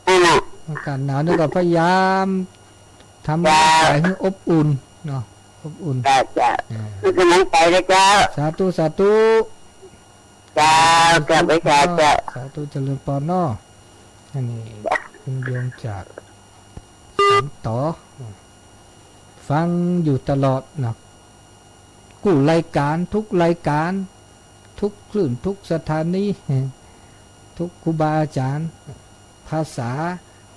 นั่นน่ะ อากาศหนาวนี่ก็พยายามทำ เจ้า ร่างกายให้อบอุ่นเนาะ อบอุ่น เจ้า เจ้า อ่า คือกำลังใจนะเจ้า สาธุ สาธุ เจ้า เจ้า ไปสาธุ สาธุ เจริญปอนเนาะ อันนี้ คุณโยมจาก สานต่อ ฟังอยู่ตลอดนะ กู้รายการ ทุกรายการ ทุกคลื่น ทุกสถานี ทุกครูบาอาจารย์ ภาษา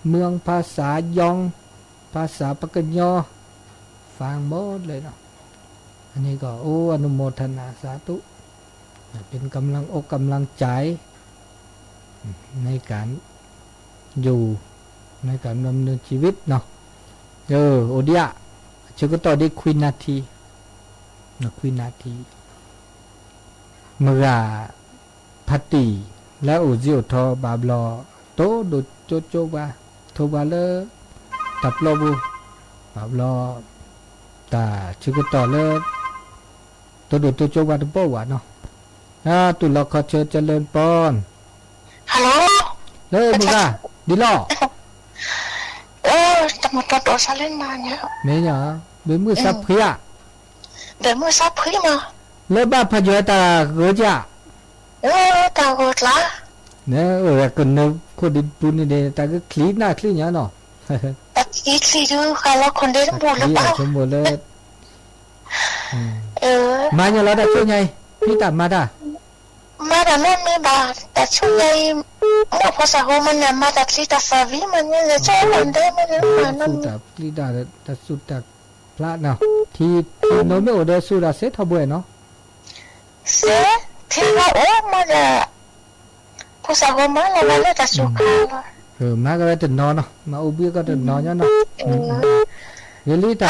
เมือง ภาษายอง ภาษาปากกยอ ฟังหมดเลยเนาะ อันนี้ก็ โอ้ อนุโมทนาสาธุ เป็นกำลังอกกำลังใจ ในการอยู่ ในการดำเนินชีวิตเนาะ เออ โอเดีย เชิญก็ต่อได้ควินาที นะ ควินาที เมื่อ พะตี้ และโอซิโอทอบาบลอ โตโดโจโจว่า โทว่าเลอ ตับลอบู บาบลอ ตา ชื่อก็ต่อเลอ โตโดโจโจว่าตะโป้ว่าเนาะ อ่า ตุลอขอเชิญเจริญปอน ฮัลโหล เลอ มึงอ่ะ ดีลอ เออ แต่มันตัวตัวซาเล่นมาเนี่ย เมย์เนี่ย เบมือซับเพีย เดี๋ยวมือซับเพียมา เลอบ้าพะเยอตาเหือจ้ะ เออ ตาเหือละ เนี่ย เออ ก็นึกคนดินปูนนี่เนี่ย ตาก็คลีหน้าคลีอย่างเนาะ ตาคลีคลีดูค่ะ แล้วคนเดียวทั้งหมดหรือเปล่า ตาคลีอ่ะ ทั้งหมดเลย อืม เออ มาเนี่ย เราได้ช่วยไง พี่ตัดมาด่ะ มาแต่แม่ไม่บาด แต่ช่วงในเมื่อพอสะโฮมันเนี่ย มาแต่คลีตาสาวีมันเนี่ย จะช่วยมันได้ไหมหรือเปล่านั่น สู้ตาคลีตา ตาสู้ตาพระเนาะ ที่ ที่โนไม่โอเดอสู้ตาเสถาบวยเนาะ เสถาโอมาแต่พอสะโฮมาแล้วมาเลยตาสู้ค่ะ เออ มาก็ไว้แต่นอนเนาะ มาอุบิก็แต่นอนเนาะ เออ เวลี่ตา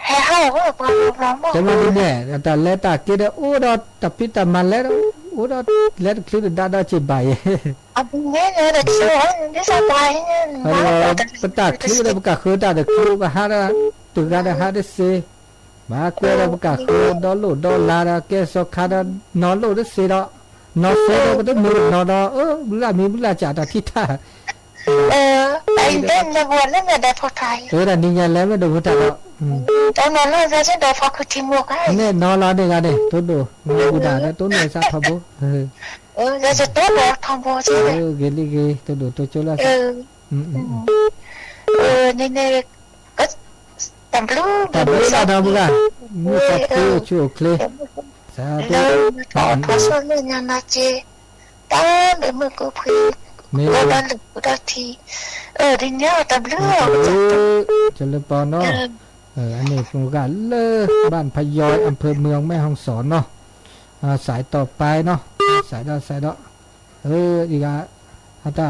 ဟဲဟောဝဲပှၤလူပျီမီၢ် တဲမးဒ်န့ၣ် တၢ်လဲၤတၢ်က့ၤဒီး အိၣ်ဒီးတၢ်ဖံးတၢ်မၤလဲၤဒီး အိၣ်ဒီးလဲၤတချုးတဒါဒီးစ့ၢ်ဘၣ်အံၤ အပူၤန့ၣ်ဒီးတချုးဝဲ ဒ်သိးပှၤအံၤန့ၣ် ပတၢ်ချုးဒီးပကဃုတၢ်တချုး ပဟးဒီး တဂၤဒီးဟးတစ့ၢ် ဘၣ်ကဲဒီးပကဃုဒီလိၣ်ဒီလၤဒီး ကဲစီၤခါဒီး နီၢ်လိၣ်တစ့ၢ်ဒီး နီၢ်စ့ၢ်ဒီး ပတမုာ်နီၢ်ဒီး အၢ ဘုလၢမံၤဘုလၢကၠးတၢ်ထံၣ်တၢ် เออ ไอ้เด่นเลยบัวเล่นแม่ได้พอไทย เออ แต่นี่ไงแล้วไม่โดนพุทธะหรอก อืม ตอนนั้นเราจะได้พอคือทีมวกไอ้ เนี่ยนอนรอเนี่ยกันเนี่ย โตโด มาบูดาเนี่ย โตโด สาทอมโบ เออ เออ เราจะโตโดทอมโบใช่ไหม เออ เกลิเก โตโด โตโจแล้ว เออ อืม อืม อืม เออ เนี่ย เนี่ย ก็ตำบลู ตำบลู ตำบลู ละดาวบุกะ มุสาเป เออ ชูโอเค สาธุ เออ อืม ขอโชคเนี่ยนะเจ တၢ်ဘဵမုၢ်ကူၣ်ဖှံ မ့ၢ် ကီၢ်ဒီလုၢ်ကူၣ်ဒီထံ เออ ဒီညါတၢ်ဘျုး เออ เจริญปอนเนาะ เออ เออ อันนี้ผมก็เลิกบ้านพะยอย อำเภอเมืองแม่ฮ่องสอนเนาะ อ่า สายต่อไปเนาะ สายดอก สายดอก เออ อีกอ่ะ อาตา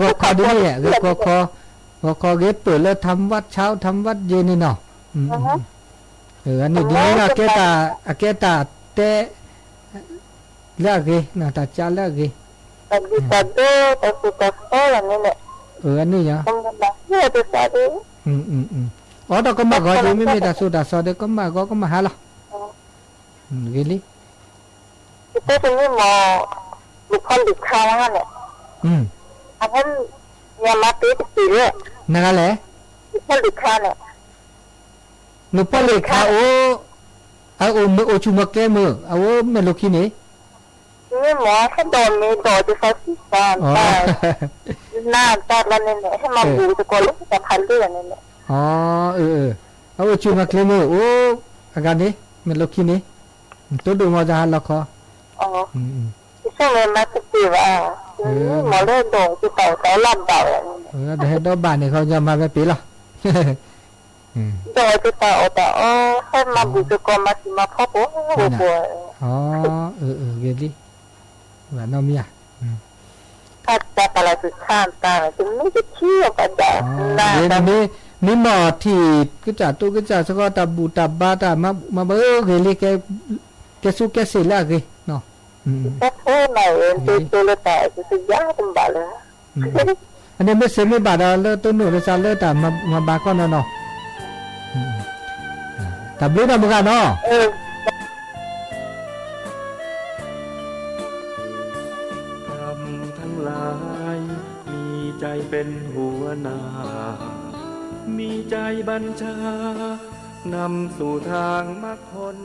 ဂီၤခီဒ်န့ၣ် ဂီၤခီ ဂီၤခီဂ့ၤ เปิดแล้วทำวัตรเช้าทำวัตรเย็นนี่เนาะ อืม อืม อืม เออ อันนี้ดีนี่เนาะ แก้ตา แก้ตาแต๊แล้วเกเนาะ ตาจ๊ะแล้วเก ตาดีตาเด้อ ตาสูตาซ้ออย่างนี้แหละ เออ อันนี้เหรอ อืม อืม อืม อืม อ๋อ ตาก็มาก่อเจ ไม่มีตาสูตาซ้อเด้อ ก็มาก่อ ก็มาหาลอ อืม เกลิ เต้ตรงนี้หมอ หลวงพ่อหลีกคาแล้วเนี่ย อืม อันนั้นเนี่ยมาเต๊ตะกี้เนี่ย นั่นแหละ หลวงพ่อหลีกคาเนี่ย หลวงพ่อหลีกคา โอ้ အအိၣ်မ့ၢ်အိၣ်ဆူၣ်မၤကျဲမ့ၢ် အဝဲမ့ၢ်လိၣ်ခံန့ၣ် မ့ၢ်မ့ၢ် ဟဲဒိးမ့ၢ်ဒိးက့ၤသးစံးသး အိ တၢ် နၢ်တၢ်လၢန့ၣ်န့ၣ် ဟဲမၤဘူၣ်သကိးလၢ တၢ်ဖးလၢန့ၣ်န့ၣ် အိ အအိၣ်ဆူၣ်မၤကျဲမ့ၢ် အိ အဂၤန့ၣ် မ့ၢ်လိၣ်ခံန့ၣ် တိဒိၣ်မးတၢ်ဟးလီၤခီ အိ တဆိမိၣ်မၤတပ့ၢ်ဘၣ် မ့ၢ်လၢဒိးက့ၤတၢ်အိၣ်တၢ်အီလၢဘၣ်ဝဲ ဒီးဟဲဒီးဘၣ်န့ၣ် ခီပညီမၤဝဲပ့ၢ်လီၤ ဒိးက့ၤတၢ်အိၣ်တၢ်အီ ဟဲမၤဘူၣ်သကိးမၤသံမၤဖီပိၤပိၤ အိ ဂ့ၤလံ ဘၣ်နီတမံၤဧါ တၢ်ပာ်လၢ်စူၣ်ဆါတၢ် တမ့ၢ်တထံၣ်အပှၤဒၣ် မ့ၢ်မ့ၢ်မီၢ်ထံၣ် ကစၢ်တိကစၢ်ဆှီတၢ်ဘူၣ်တၢ်ဘါတၢ်မၤ မၤဘၣ်အၢ ဂ့ၤလံ ကဲ ကဲဆိကဲဆ့လၢအဂ့ၤနီၤ တၢ်ဖိနၤအံၤ တိတိလၢတၢ် ကစၢ်ယါတဘၣ်လၢ အန့ၣ်မ့ၢ်စ့မ့ၢ်ဘၣ်ဒီး လၢတိၢ်နီၣ်လၢစၢ်လၢတၢ်မၤဘၣ်ကီးနီၤနီၤ တၢ်ဘျုးနီၤမုၢ်ဂၤနီၤ ท่านทั้งหลาย มีใจเป็นหัวหน้า มีใจบัญชา นำสู่ทางมรรคผล